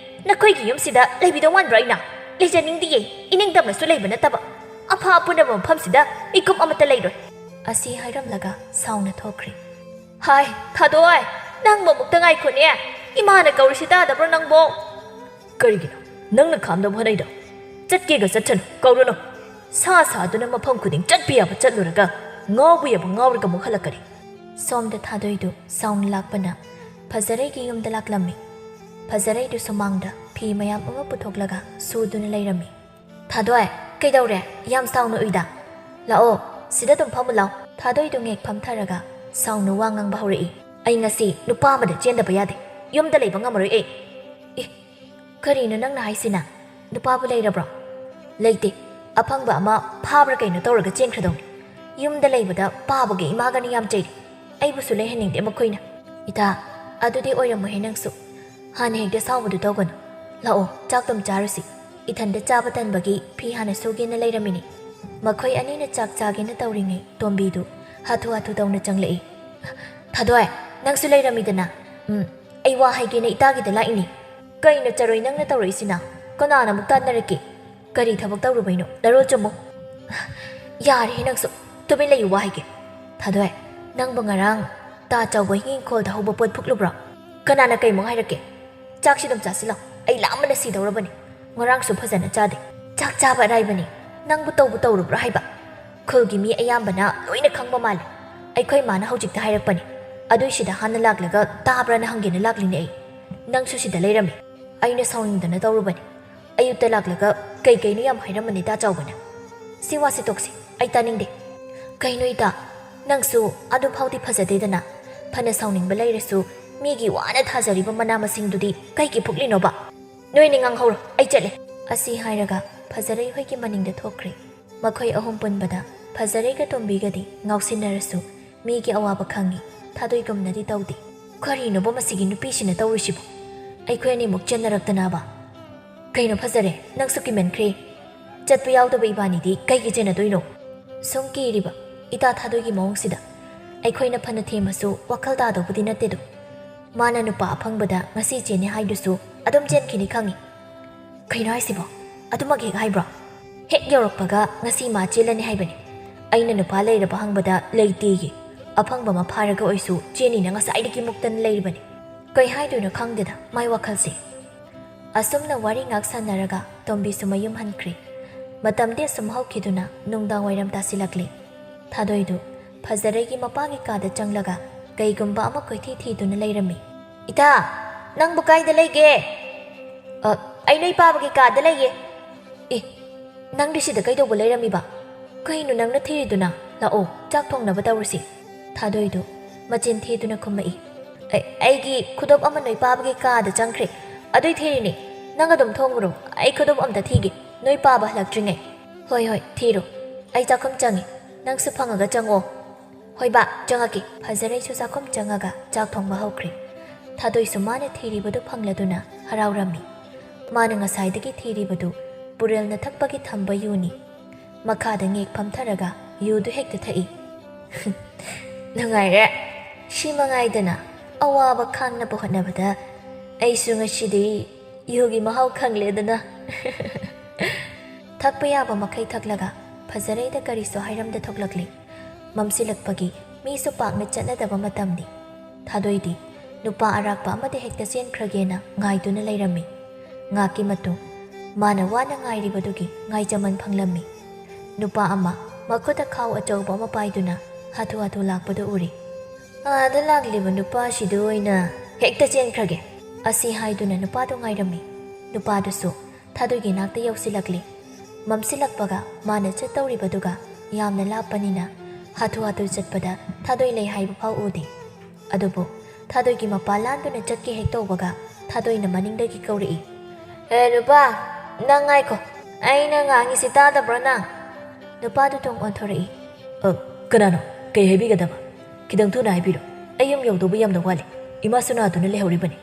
ꯅꯈꯣꯏꯒꯤ ꯌꯨꯝꯁꯤꯗ ꯂꯩꯕꯤꯗꯧ ꯃꯥꯟꯕ꯭ꯔꯣ ꯑꯩꯅ? ꯂꯩꯖꯅꯤꯡꯗꯤꯌꯦ꯫ ꯏꯅꯤꯡꯇꯝꯅꯁꯨ ꯂꯩꯕ ꯅꯠꯇꯕ꯫ ꯑꯐ ꯑꯄꯨꯅꯕ ꯃꯐꯝꯁꯤꯗ ꯃꯤꯀꯨꯞ ꯑꯃꯠꯇ ꯂꯩꯔꯣꯏ꯫ ꯑꯁꯤ ꯍꯥꯏꯔꯝꯂꯒ ꯁꯥꯎꯅ ꯊꯣꯛꯈ꯭ꯔꯦ꯫ ꯍꯥꯏ, ꯊꯥꯗꯣꯏ, ꯅꯪ ꯃꯃꯨꯛꯇ ꯉꯥꯏꯈꯣꯅꯦ꯫ ꯏꯃꯥꯅ ꯀꯧꯔꯤꯁꯤ ꯇꯥꯗꯕ꯭ꯔꯣ ꯅꯪꯕꯣ? ꯀꯔꯤꯒꯤꯅꯣ ꯅꯪꯅ ꯈꯥꯝꯅꯕ ꯍꯣꯠꯅꯩꯗꯣ? ꯆꯠꯀꯦꯒ ꯆꯠꯁꯅꯨ, ꯀꯧꯔꯨꯅꯨ꯫ ꯁꯥ ꯁꯥꯗꯨꯅ ꯃꯐꯝ ꯈꯨꯗꯤꯡ ꯆꯠꯄ ꯌꯥꯕ ꯆꯠꯂꯨꯔꯒ ꯉꯥꯎꯕ ꯌꯥꯕ ꯉꯥꯎꯔꯒ ꯑꯃꯨꯛ ꯍꯜꯂꯛꯀꯅꯤ꯫ ꯁꯣꯝꯗ ꯊꯥꯗꯣꯏꯗꯨ ꯁꯥꯎꯅ ꯂꯥꯛꯄꯅ ꯐꯖꯔꯩꯒꯤ ꯌꯨꯝꯗ ꯂꯥꯛꯂꯝꯃꯤ꯫ ꯐꯖꯔꯩꯗꯨ ꯁꯨꯃꯥꯡꯗ ꯐꯤ ꯃꯌꯥꯝ ꯑꯃ ꯄꯨꯊꯣꯛꯂꯒ ꯁꯨꯗꯨꯅ ꯂꯩꯔꯝꯃꯤ꯫ "ꯊꯥꯗꯣꯏ, ꯀꯩꯗꯧꯔꯦ? ꯌꯥꯝ ꯁꯥꯎꯅ ꯎꯏꯗ꯫ ꯂꯥꯛꯑꯣ, ꯁꯤꯗ ꯑꯗꯨꯝ ꯐꯝꯃꯨ ꯂꯥꯎ꯫" ꯊꯥꯗꯣꯏꯗꯨ ꯉꯦꯛ ꯐꯝꯊꯔꯒ ꯁꯥꯎꯅ ꯋꯥ ꯉꯥꯡꯕ ꯍꯧꯔꯛꯏ꯫ "ꯑꯩ ꯉꯁꯤ ꯅꯨꯄꯥ ꯑꯃꯗ ꯆꯦꯟꯗꯕ ꯌꯥꯗꯦ꯫ ꯌꯨꯝꯗ ꯂꯩꯕ ꯉꯝꯃꯔꯣꯏ ꯑꯩ꯫" "ꯏ, ꯀꯔꯤꯅꯣ ꯅꯪꯅ ꯍꯥꯏꯁꯤꯅ? ꯅꯨꯄꯥꯕꯨ ꯂꯩꯔꯕ꯭ꯔꯣ?" "ꯂꯩꯇꯦ꯫ ꯑꯐꯪꯕ ꯑꯃ ꯐꯥꯕ꯭ꯔꯥ ꯀꯩꯅꯣ ꯇꯧꯔꯒ ꯆꯦꯟꯈ꯭ꯔꯗꯧꯅꯤ꯫ ꯌꯨꯝꯗ ꯂꯩꯕꯗ ꯄꯥꯕꯒ ꯏꯃꯥꯒꯅ ꯌꯥꯝ ꯆꯩꯔꯤ꯫ ꯑꯩꯕꯨꯁꯨ ꯂꯩꯍꯟꯅꯤꯡꯗꯦ ꯃꯈꯣꯏꯅ꯫" "ꯏꯇꯥ, ꯑꯗꯨꯗꯤ ꯑꯣꯏꯔꯝꯃꯣꯏꯍꯦ ꯅꯪꯁꯨ꯫ ꯍꯥꯟꯅ ꯍꯦꯛꯇ ꯁꯥꯎꯕꯗꯨ ꯇꯧꯒꯅꯨ꯫ ꯂꯥꯛꯑꯣ, ꯆꯥꯛꯇꯨꯝ ꯆꯥꯔꯨꯁꯤ꯫ ꯏꯊꯟꯗ ꯆꯥꯕ ꯇꯟꯕꯒꯤ ꯐꯤ ꯍꯥꯟꯅ ꯁꯨꯒꯦꯅ ꯂꯩꯔꯝꯃꯤꯅꯤ꯫" ꯃꯈꯣꯏ ꯑꯅꯤꯅ ꯆꯥꯛ ꯆꯥꯒꯦꯅ ꯇꯧꯔꯤꯉꯩ ꯇꯣꯝꯕꯤꯗꯨ ꯍꯥꯊꯨ ꯍꯥꯊꯨ ꯇꯧꯅ ꯆꯪꯂꯛꯏ꯫ "ꯊꯥꯗꯣꯏ, ꯅꯪꯁꯨ ꯂꯩꯔꯝꯃꯤꯗꯅ꯫ ꯎꯝ, ꯑꯩ ꯋꯥ ꯍꯥꯏꯒꯦꯅ ꯏꯇꯥꯒꯤꯗ ꯂꯥꯛꯏꯅꯤ꯫ ꯀꯩꯅꯣ ꯆꯔꯣꯏ ꯅꯪꯅ ꯇꯧꯔꯛꯏꯁꯤꯅ? ꯀꯅꯥꯅ ꯑꯃꯨꯛ ꯇꯥꯟꯅꯔꯛꯀꯦ? ꯀꯔꯤ ꯊꯕꯛ ꯇꯧꯔꯨꯕꯩꯅꯣ? ꯅꯔꯣꯜ ꯆꯨꯝꯃꯨ꯫ ꯌꯥꯔꯦꯍꯦ ꯅꯪꯁꯨ, ꯇꯨꯃꯤꯟ ꯂꯩꯌꯨ, ꯋꯥ ꯍꯥꯏꯒꯦ꯫ ꯊꯥꯗꯣꯏ, ꯅꯪꯕꯨ ꯉꯔꯥꯡ ꯇꯥ ꯆꯥꯎꯕ ꯍꯤꯡꯈꯣꯜꯗ ꯍꯧꯕ ꯄꯣꯠ ꯐꯨꯛꯂꯨꯕ꯭ꯔꯣ? ꯀꯅꯥꯅ ꯀꯩꯃꯨꯛ ꯍꯥꯏꯔꯛꯀꯦ? ꯆꯥꯛꯁꯤ ꯑꯗꯨꯝ ꯆꯥꯁꯤꯜꯂꯣ, ꯑꯩ ꯂꯥꯝꯕꯅ ꯁꯤꯗꯧꯔꯕꯅꯤ꯫ ꯉꯔꯥꯡꯁꯨ ꯐꯖꯅ ꯆꯥꯗꯦ꯫ ꯆꯥꯛ ꯆꯥꯕ ꯑꯔꯥꯏꯕꯅꯤ, ꯅꯪꯕꯨ ꯇꯧꯕꯨ ꯇꯧꯔꯨꯕ꯭ꯔꯣ ꯍꯥꯏꯕ? ꯈꯨꯜꯒꯤ ꯃꯤ ꯑꯌꯥꯝꯕꯅ ꯂꯣꯏꯅ ꯈꯪꯕ ꯃꯥꯜꯂꯦ꯫ ꯑꯩꯈꯣꯏ ꯃꯥꯅ ꯍꯧꯖꯤꯛꯇ ꯍꯥꯏꯔꯛꯄꯅꯤ꯫ ꯑꯗꯨꯏꯁꯤꯗ ꯍꯥꯟꯅ ꯂꯥꯛꯂꯒ ꯇꯥꯕ꯭ꯔꯥꯅ ꯍꯪꯒꯦꯅ ꯂꯥꯛꯂꯤꯅꯦ ꯑꯩ꯫ ꯅꯪꯁꯨ ꯁꯤꯗ ꯂꯩꯔꯝꯃꯤ꯫ ꯑꯩꯅ ꯁꯥꯎꯅꯤꯡꯗꯅ ꯇꯧꯔꯨꯕꯅꯤ꯫ ꯑꯌꯨꯛꯇ ꯂꯥꯛꯂꯒ ꯀꯩ ꯀꯩꯅꯣ ꯌꯥꯝ ꯍꯥꯏꯔꯝꯕꯅꯤ ꯇꯥ ꯆꯥꯎꯕꯅ꯫ ꯁꯤ ꯋꯥꯁꯤ ꯇꯣꯛꯁꯤ, ꯑꯩ ꯇꯥꯅꯤꯡꯗꯦ꯫ ꯀꯩꯅꯣ ꯏꯇꯥ, ꯅꯪꯁꯨ ꯑꯗꯨ ꯐꯥꯎꯗꯤ ꯐꯖꯗꯦꯗꯅ꯫ ꯐꯅ ꯁꯥꯎꯅꯤꯡꯕ ꯂꯩꯔꯁꯨ ꯃꯤꯒꯤ ꯋꯥꯅ ꯊꯥꯖꯔꯤꯕ ꯃꯅꯥ ꯃꯁꯤꯡꯗꯨꯗꯤ ꯀꯩꯒꯤ ꯐꯨꯛꯂꯤꯅꯣꯕ? ꯅꯣꯏꯅꯤ ꯉꯥꯡꯍꯧꯔꯣ, ꯑꯩ ꯆꯠꯂꯦ꯫ ꯑꯁꯤ ꯍꯥꯏꯔꯒ ꯐꯖꯔꯩ ꯍꯣꯏꯒꯤ ꯃꯅꯤꯡꯗ ꯊꯣꯛꯈ꯭ꯔꯦ꯫ ꯃꯈꯣꯏ ꯑꯍꯨꯝ ꯄꯨꯟꯕꯗ ꯐꯖꯔꯩꯒ ꯇꯣꯝꯕꯤꯒꯗꯤ ꯉꯥꯎꯁꯤꯟꯅꯔꯁꯨ ꯃꯤꯒꯤ ꯑꯋꯥꯕ ꯈꯪꯉꯤ, ꯊꯥꯗꯣꯏꯒꯨꯝꯅꯗꯤ ꯇꯧꯗꯦ꯫ ꯀꯔꯤꯅꯣꯕ ꯃꯁꯤꯒꯤ ꯅꯨꯄꯤꯁꯤꯅ ꯇꯧꯔꯤꯁꯤꯕꯣ? ꯑꯩꯈꯣꯏ ꯑꯅꯤꯃꯨꯛ ꯆꯦꯟꯅꯔꯛꯇꯅꯕ꯫ ꯀꯩꯅꯣ ꯐꯖꯔꯦ, ꯅꯪꯁꯨ ꯀꯤꯃꯟꯈ꯭ꯔꯦ꯫ ꯆꯠꯄ ꯌꯥꯎꯗꯕ ꯏꯕꯥꯅꯤꯗꯤ ꯀꯩꯒꯤ ꯆꯦꯟꯅꯗꯣꯏꯅꯣ? ꯁꯨꯝ ꯀꯤꯔꯤꯕ ꯏꯇꯥ ꯊꯥꯗꯣꯏꯒꯤ ꯃꯑꯣꯡꯁꯤꯗ꯫ ꯑꯩꯈꯣꯏꯅ ꯐꯅ ꯊꯦꯝꯃꯁꯨ ꯋꯥꯈꯜ ꯇꯥꯗꯧꯕꯗꯤ ꯅꯠꯇꯦꯗꯣ꯫ ꯃꯥꯅ ꯅꯨꯄꯥ ꯑꯐꯪꯕꯗ ꯉꯁꯤ ꯆꯦꯟꯅꯤ ꯍꯥꯏꯗꯨꯁꯨ ꯑꯗꯨꯝ ꯆꯦꯟꯈꯤꯅꯤ ꯈꯪꯉꯤ꯫ ꯀꯩꯅꯣ ꯍꯥꯏꯁꯤꯕꯣ? ꯑꯗꯨꯃꯛ ꯍꯦꯛ ꯍꯥꯏꯕ꯭ꯔꯣ? ꯍꯦꯛ ꯌꯧꯔꯛꯄꯒ ꯉꯁꯤ ꯃꯥ ꯆꯦꯜꯂꯅꯤ ꯍꯥꯏꯕꯅꯤ꯫ ꯑꯩꯅ ꯅꯨꯄꯥ ꯂꯩꯔꯕ ꯍꯪꯕꯗ ꯂꯩꯇꯦꯌꯦ꯫ ꯑꯐꯪꯕ ꯑꯃ ꯐꯥꯔꯒ ꯑꯣꯏꯁꯨ ꯆꯦꯟꯅꯤꯅ ꯉꯁꯥꯏꯗꯒꯤ ꯃꯨꯛꯇꯅ ꯂꯩꯔꯤꯕꯅꯤ꯫ ꯀꯩ ꯍꯥꯏꯗꯣꯏꯅꯣ ꯈꯪꯗꯦꯗ ꯃꯥꯏ ꯋꯥꯈꯜꯁꯦ꯫ ꯑꯁꯨꯝꯅ ꯋꯥꯔꯤ ꯉꯥꯛ ꯁꯥꯟꯅꯔꯒ ꯇꯣꯝꯕꯤꯁꯨ ꯃꯌꯨꯝ ꯍꯟꯈ꯭ꯔꯦ꯫ ꯃꯇꯝꯗꯤ ꯑꯁꯨꯝ ꯍꯧꯈꯤꯗꯨꯅ ꯅꯨꯡꯗꯥꯡ ꯋꯥꯏꯔꯝ ꯇꯥꯁꯤꯜꯂꯛꯂꯦ꯫ ꯊꯥꯗꯣꯏꯗꯨ ꯐꯖꯔꯩꯒꯤ ꯃꯄꯥꯒꯤ ꯀꯥꯗ ꯆꯪꯂꯒ ꯀꯩꯒꯨꯝꯕ ꯑꯃ ꯀꯣꯏꯊꯤ ꯊꯤꯗꯨꯅ ꯂꯩꯔꯝꯃꯤ꯫ "ꯏꯇꯥ, ꯅꯪꯕꯨ ꯀꯥꯏꯗ ꯂꯩꯒꯦ?" "ꯑ, ꯑꯩ ꯅꯣꯏ ꯄꯥꯕꯒꯤ ꯀꯥꯗ ꯂꯩꯌꯦ꯫" "ꯑꯦ, ꯅꯪꯗꯤ ꯁꯤꯗ ꯀꯩꯗꯧꯕ ꯂꯩꯔꯝꯃꯤꯕ? ꯀꯩꯅꯣ ꯅꯪꯅ ꯊꯤꯔꯤꯗꯨꯅ? ꯂꯥꯛꯑꯣ, ꯆꯥꯛ ꯊꯣꯡꯅꯕ ꯇꯧꯔꯁꯤ꯫" ꯊꯥꯗꯣꯏꯗꯨ ꯃꯆꯤꯟ ꯊꯤꯗꯨꯅ ꯈꯨꯝꯃꯛꯏ꯫ "ꯑꯩ, ꯑꯩꯒꯤ ꯈꯨꯗꯣꯞ ꯑꯃ ꯅꯣꯏ ꯄꯥꯕꯒꯤ ꯀꯥꯗ ꯆꯪꯈ꯭ꯔꯦ, ꯑꯗꯨꯏ ꯊꯤꯔꯤꯅꯤ꯫ ꯅꯪ ꯑꯗꯨꯝ ꯊꯣꯡꯉꯨꯔꯣ, ꯑꯩ ꯈꯨꯗꯣꯞ ꯑꯝꯇ ꯊꯤꯒꯦ, ꯅꯣꯏ ꯄꯥꯕ ꯍꯜꯂꯛꯇ꯭ꯔꯤꯉꯩ꯫" "ꯍꯣꯏ, ꯍꯣꯏ, ꯊꯤꯔꯣ꯫ ꯑꯩ ꯆꯥꯛꯈꯨꯝ ꯆꯪꯉꯤ, ꯅꯪꯁꯨ ꯐꯪꯉꯒ ꯆꯪꯉꯣ꯫" "ꯍꯣꯏ ꯕꯥ, ꯆꯪꯉꯛꯀꯦ꯫" ꯐꯖꯔꯩꯁꯨ ꯆꯥꯛꯈꯨꯝ ꯆꯪꯉꯒ ꯆꯥꯛ ꯊꯣꯡꯕ ꯍꯧꯈ꯭ꯔꯦ꯫ ꯊꯥꯗꯣꯏꯁꯨ ꯃꯥꯅ ꯊꯤꯔꯤꯕꯗꯨ ꯐꯪꯂꯗꯨꯅ ꯍꯔꯥꯎꯔꯝꯃꯤ꯫ ꯃꯥꯅ ꯉꯁꯥꯏꯗꯒꯤ ꯊꯤꯔꯤꯕꯗꯨ ꯄꯨꯔꯦꯜꯅ ꯊꯛꯄꯒꯤ ꯊꯝꯕ ꯌꯨꯅꯤ꯫ ꯃꯈꯥꯗ ꯉꯦꯛ ꯐꯝꯊꯔꯒ ꯌꯨꯗꯨ ꯍꯦꯛꯇ ꯊꯛꯏ꯫ "ꯅꯨꯡꯉꯥꯏꯔꯦ꯫ ꯁꯤ ꯃꯉꯥꯏꯗꯅ ꯑꯋꯥꯕ ꯈꯥꯡꯅꯕ ꯍꯣꯠꯅꯕꯗ ꯑꯩꯁꯨ ꯉꯁꯤꯗꯤ ꯌꯨꯒꯤ ꯃꯍꯥꯎ ꯈꯪꯂꯦꯗꯅ꯫ ꯊꯛꯄ ꯌꯥꯕ ꯃꯈꯩ ꯊꯛꯂꯒ ꯐꯖꯔꯦꯗ ꯀꯔꯤꯁꯨ ꯍꯥꯏꯔꯝꯗ ꯊꯣꯛꯂꯛꯂꯤ꯫ ꯃꯝꯁꯤꯜꯂꯛꯄꯒꯤ ꯃꯤꯁꯨ ꯄꯥꯛꯅ ꯆꯠꯅꯗꯕ ꯃꯇꯝꯅꯤ꯫ ꯊꯥꯗꯣꯏꯗꯤ ꯅꯨꯄꯥ ꯑꯔꯥꯛꯄ ꯑꯃꯗ ꯍꯦꯛꯇ ꯆꯦꯟꯈ꯭ꯔꯒꯦꯅ ꯉꯥꯏꯗꯨꯅ ꯂꯩꯔꯝꯃꯤ꯫ ꯉꯥꯛꯀꯤ ꯃꯇꯨꯡ ꯃꯥꯅ ꯋꯥꯅ ꯉꯥꯏꯔꯤꯕꯗꯨꯒꯤ ꯉꯥꯏꯖꯃꯟ ꯐꯪꯂꯝꯃꯤ꯫ ꯅꯨꯄꯥ ꯑꯃ ꯃꯈꯨꯠꯇ ꯈꯥꯎ ꯑꯆꯧꯕ ꯑꯃ ꯄꯥꯏꯗꯨꯅ ꯍꯥꯊꯨ ꯍꯥꯊꯨ ꯂꯥꯛꯄꯗꯨ ꯎꯔꯤ꯫ "ꯑꯥꯗ ꯂꯥꯛꯂꯤꯕ ꯅꯨꯄꯥꯁꯤꯗ ꯑꯣꯏꯅ ꯍꯦꯛꯇ ꯆꯦꯟꯈ꯭ꯔꯒꯦ" ꯑꯁꯤ ꯍꯥꯏꯗꯨꯅ ꯅꯨꯄꯥꯗꯨ ꯉꯥꯏꯔꯝꯃꯤ꯫ ꯅꯨꯄꯥꯗꯨꯁꯨ ꯊꯥꯗꯣꯏꯒꯤ ꯅꯥꯛꯇ ꯌꯧꯁꯤꯜꯂꯛꯂꯤ꯫ ꯃꯝꯁꯤꯜꯂꯛꯄꯒ ꯃꯥꯅ ꯆꯠꯇꯧꯔꯤꯕꯗꯨꯒ ꯌꯥꯝꯅ ꯂꯥꯞꯄꯅꯤꯅ ꯍꯥꯊꯨ ꯍꯥꯊꯨ ꯆꯠꯄꯗ ꯊꯥꯗꯣꯏ ꯂꯩ ꯍꯥꯏꯕ ꯐꯥꯎ ꯎꯗꯦ꯫ ꯑꯗꯨꯕꯨ ꯊꯥꯗꯣꯏꯒꯤ ꯃꯄꯥ ꯂꯥꯟꯗꯨꯅ ꯆꯠꯀꯦ ꯍꯦꯛ ꯇꯧꯕꯒ ꯊꯥꯗꯣꯏꯅ ꯃꯅꯤꯡꯗꯒꯤ ꯀꯧꯔꯛꯏ, "ꯑꯦ ꯅꯨꯄꯥ, ꯅꯪ ꯉꯥꯏꯈꯣ, ꯑꯩꯅ ꯉꯥꯡꯉꯤꯁꯤ ꯇꯥꯗꯕ꯭ꯔꯣ ꯅꯪ?" ꯅꯨꯄꯥꯗꯨ ꯇꯨꯡ ꯑꯣꯟꯊꯣꯔꯛꯏ꯫ "ꯑ, ꯀꯅꯥꯅꯣ? ꯀꯩ ꯍꯥꯏꯕꯤꯒꯗꯕ? ꯈꯤꯇꯪ ꯊꯨꯅ ꯍꯥꯏꯕꯤꯔꯣ, ꯑꯩ ꯌꯨꯝ ꯌꯧꯗꯧꯕ ꯌꯥꯝꯅ ꯋꯥꯠꯂꯤ꯫ ꯏꯃꯥ ꯁꯅꯥꯗꯨꯅ ꯂꯩꯍꯧꯔꯤꯕꯅꯤ꯫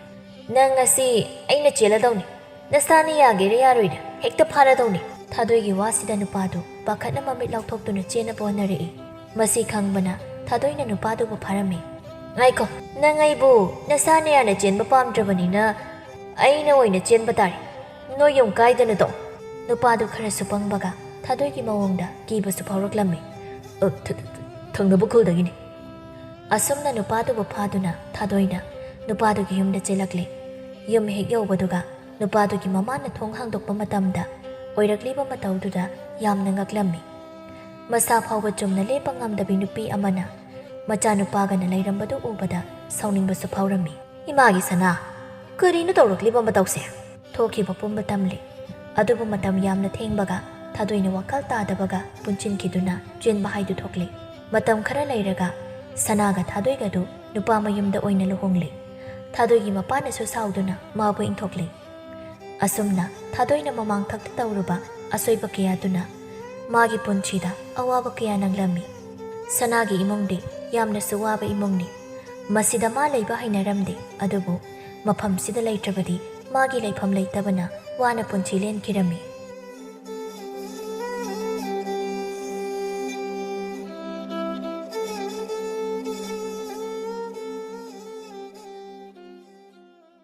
ꯅꯪ ꯉꯁꯤ ꯑꯩꯅ ꯆꯦꯜꯂꯗꯧꯅꯤ꯫ ꯅꯁꯥꯅ ꯌꯥꯒꯦꯔꯥ ꯌꯥꯔꯣꯏꯔꯥ ꯍꯦꯛꯇ ꯐꯥꯔꯗꯧꯅꯤ꯫" ꯊꯥꯗꯣꯏꯒꯤ ꯋꯥꯁꯤꯗ ꯅꯨꯄꯥꯗꯨ ꯄꯥꯈꯠꯅ ꯃꯃꯤꯠ ꯂꯥꯎꯊꯣꯛꯇꯨꯅ ꯆꯦꯟꯅꯕ ꯍꯣꯠꯅꯔꯛꯏ꯫ ꯃꯁꯤ ꯈꯪꯕꯅ ꯊꯥꯗꯣꯏꯅ ꯅꯨꯄꯥꯗꯨꯕꯨ ꯐꯥꯔꯝꯃꯤ꯫ "ꯉꯥꯏꯈꯣ, ꯅꯪ ꯑꯩꯕꯨ ꯅꯁꯥꯅ ꯌꯥꯅ ꯆꯦꯟꯕ ꯄꯥꯝꯗ꯭ꯔꯕꯅꯤꯅ ꯑꯩꯅ ꯑꯣꯏꯅ ꯆꯦꯟꯕ ꯇꯥꯔꯦ꯫ ꯅꯣꯏ ꯌꯨꯝ ꯀꯥꯏꯗꯅꯣ ꯇꯧ꯫" ꯅꯨꯄꯥꯗꯨ ꯈꯔꯁꯨ ꯄꯪꯕꯒ ꯊꯥꯗꯣꯏꯒꯤ ꯃꯑꯣꯡꯗ ꯀꯤꯕꯁꯨ ꯐꯥꯎꯔꯛꯂꯝꯃꯤ꯫ "ꯑ, ꯊ-, ꯊ-, ꯊ-, ꯊꯪꯅꯕ ꯈꯨꯜꯗꯒꯤꯅꯤ꯫" ꯑꯁꯨꯝꯅ ꯅꯨꯄꯥꯗꯨꯕꯨ ꯐꯥꯗꯨꯅ ꯊꯥꯗꯣꯏꯅ ꯅꯨꯄꯥꯗꯨꯒꯤ ꯌꯨꯝꯗ ꯆꯦꯜꯂꯛꯂꯦ꯫ ꯌꯨꯝ ꯍꯦꯛ ꯌꯧꯕꯗꯨꯒ ꯅꯨꯄꯥꯗꯨꯒꯤ ꯃꯃꯥꯅ ꯊꯣꯡ ꯍꯥꯡꯗꯣꯛꯄ ꯃꯇꯝꯗ ꯑꯣꯏꯔꯛꯂꯤꯕ ꯃꯇꯧꯗꯨꯗ ꯌꯥꯝꯅ ꯉꯛꯂꯝꯃꯤ꯫ ꯃꯁꯥ ꯐꯥꯎꯕ ꯆꯨꯝꯅ ꯂꯦꯞꯄ ꯉꯝꯗꯕꯤ ꯅꯨꯄꯤ ꯑꯃꯅ ꯃꯆꯥꯅꯨꯄꯥꯒꯅ ꯂꯩꯔꯝꯕꯗꯨ ꯎꯕꯗ ꯁꯥꯎꯅꯤꯡꯕꯁꯨ ꯐꯥꯎꯔꯝꯃꯤ꯫ "ꯏꯃꯥꯒꯤ ꯁꯅꯥ, ꯀꯔꯤꯅꯣ ꯇꯧꯔꯛꯂꯤꯕ ꯃꯇꯧꯁꯦ?" ꯊꯣꯛꯈꯤꯕ ꯄꯨꯝꯕ ꯇꯝꯂꯤ꯫ ꯑꯗꯨꯕꯨ ꯃꯇꯝ ꯌꯥꯝꯅ ꯊꯦꯡꯕꯒ ꯊꯥꯗꯣꯏꯅ ꯋꯥꯈꯜ ꯇꯥꯗꯕꯒ ꯄꯨꯟꯁꯤꯟꯈꯤꯗꯨꯅ ꯆꯦꯟꯕ ꯍꯥꯏꯗꯨ ꯊꯣꯛꯂꯤ꯫ ꯃꯇꯝ ꯈꯔ ꯂꯩꯔꯒ ꯁꯅꯥꯒ ꯊꯥꯗꯣꯏꯒꯗꯨ ꯅꯨꯄꯥ ꯃꯌꯨꯝꯗ ꯑꯣꯏꯅ ꯂꯨꯍꯣꯡꯂꯤ꯫ ꯊꯥꯗꯣꯏꯒꯤ ꯃꯄꯥꯅꯁꯨ ꯁꯥꯎꯗꯨꯅ ꯃꯥꯕꯨ ꯏꯟꯊꯣꯛꯂꯤ꯫ ꯑꯁꯨꯝꯅ ꯊꯥꯗꯣꯏꯅ ꯃꯃꯥꯡꯊꯛꯇ ꯇꯧꯔꯨꯕ ꯑꯁꯣꯏꯕ ꯀꯌꯥꯗꯨꯅ ꯃꯥꯒꯤ ꯄꯨꯟꯁꯤꯗ ꯑꯋꯥꯕ ꯀꯌꯥ ꯅꯪꯂꯝꯃꯤ꯫ ꯁꯅꯥꯒꯤ ꯏꯃꯨꯡꯗꯤ ꯌꯥꯝꯅꯁꯨ ꯋꯥꯕ ꯏꯃꯨꯡꯅꯤ꯫ ꯃꯁꯤꯗ ꯃꯥ ꯂꯩꯕ ꯍꯩꯅꯔꯝꯗꯦ, ꯑꯗꯨꯕꯨ ꯃꯐꯝꯁꯤꯗ ꯂꯩꯇ꯭ꯔꯕꯗꯤ ꯃꯥꯒꯤ ꯂꯩꯐꯝ ꯂꯩꯇꯕꯅ ꯋꯥꯅ ꯄꯨꯟꯁꯤ ꯂꯦꯟꯈꯤꯔꯝꯃꯤ꯫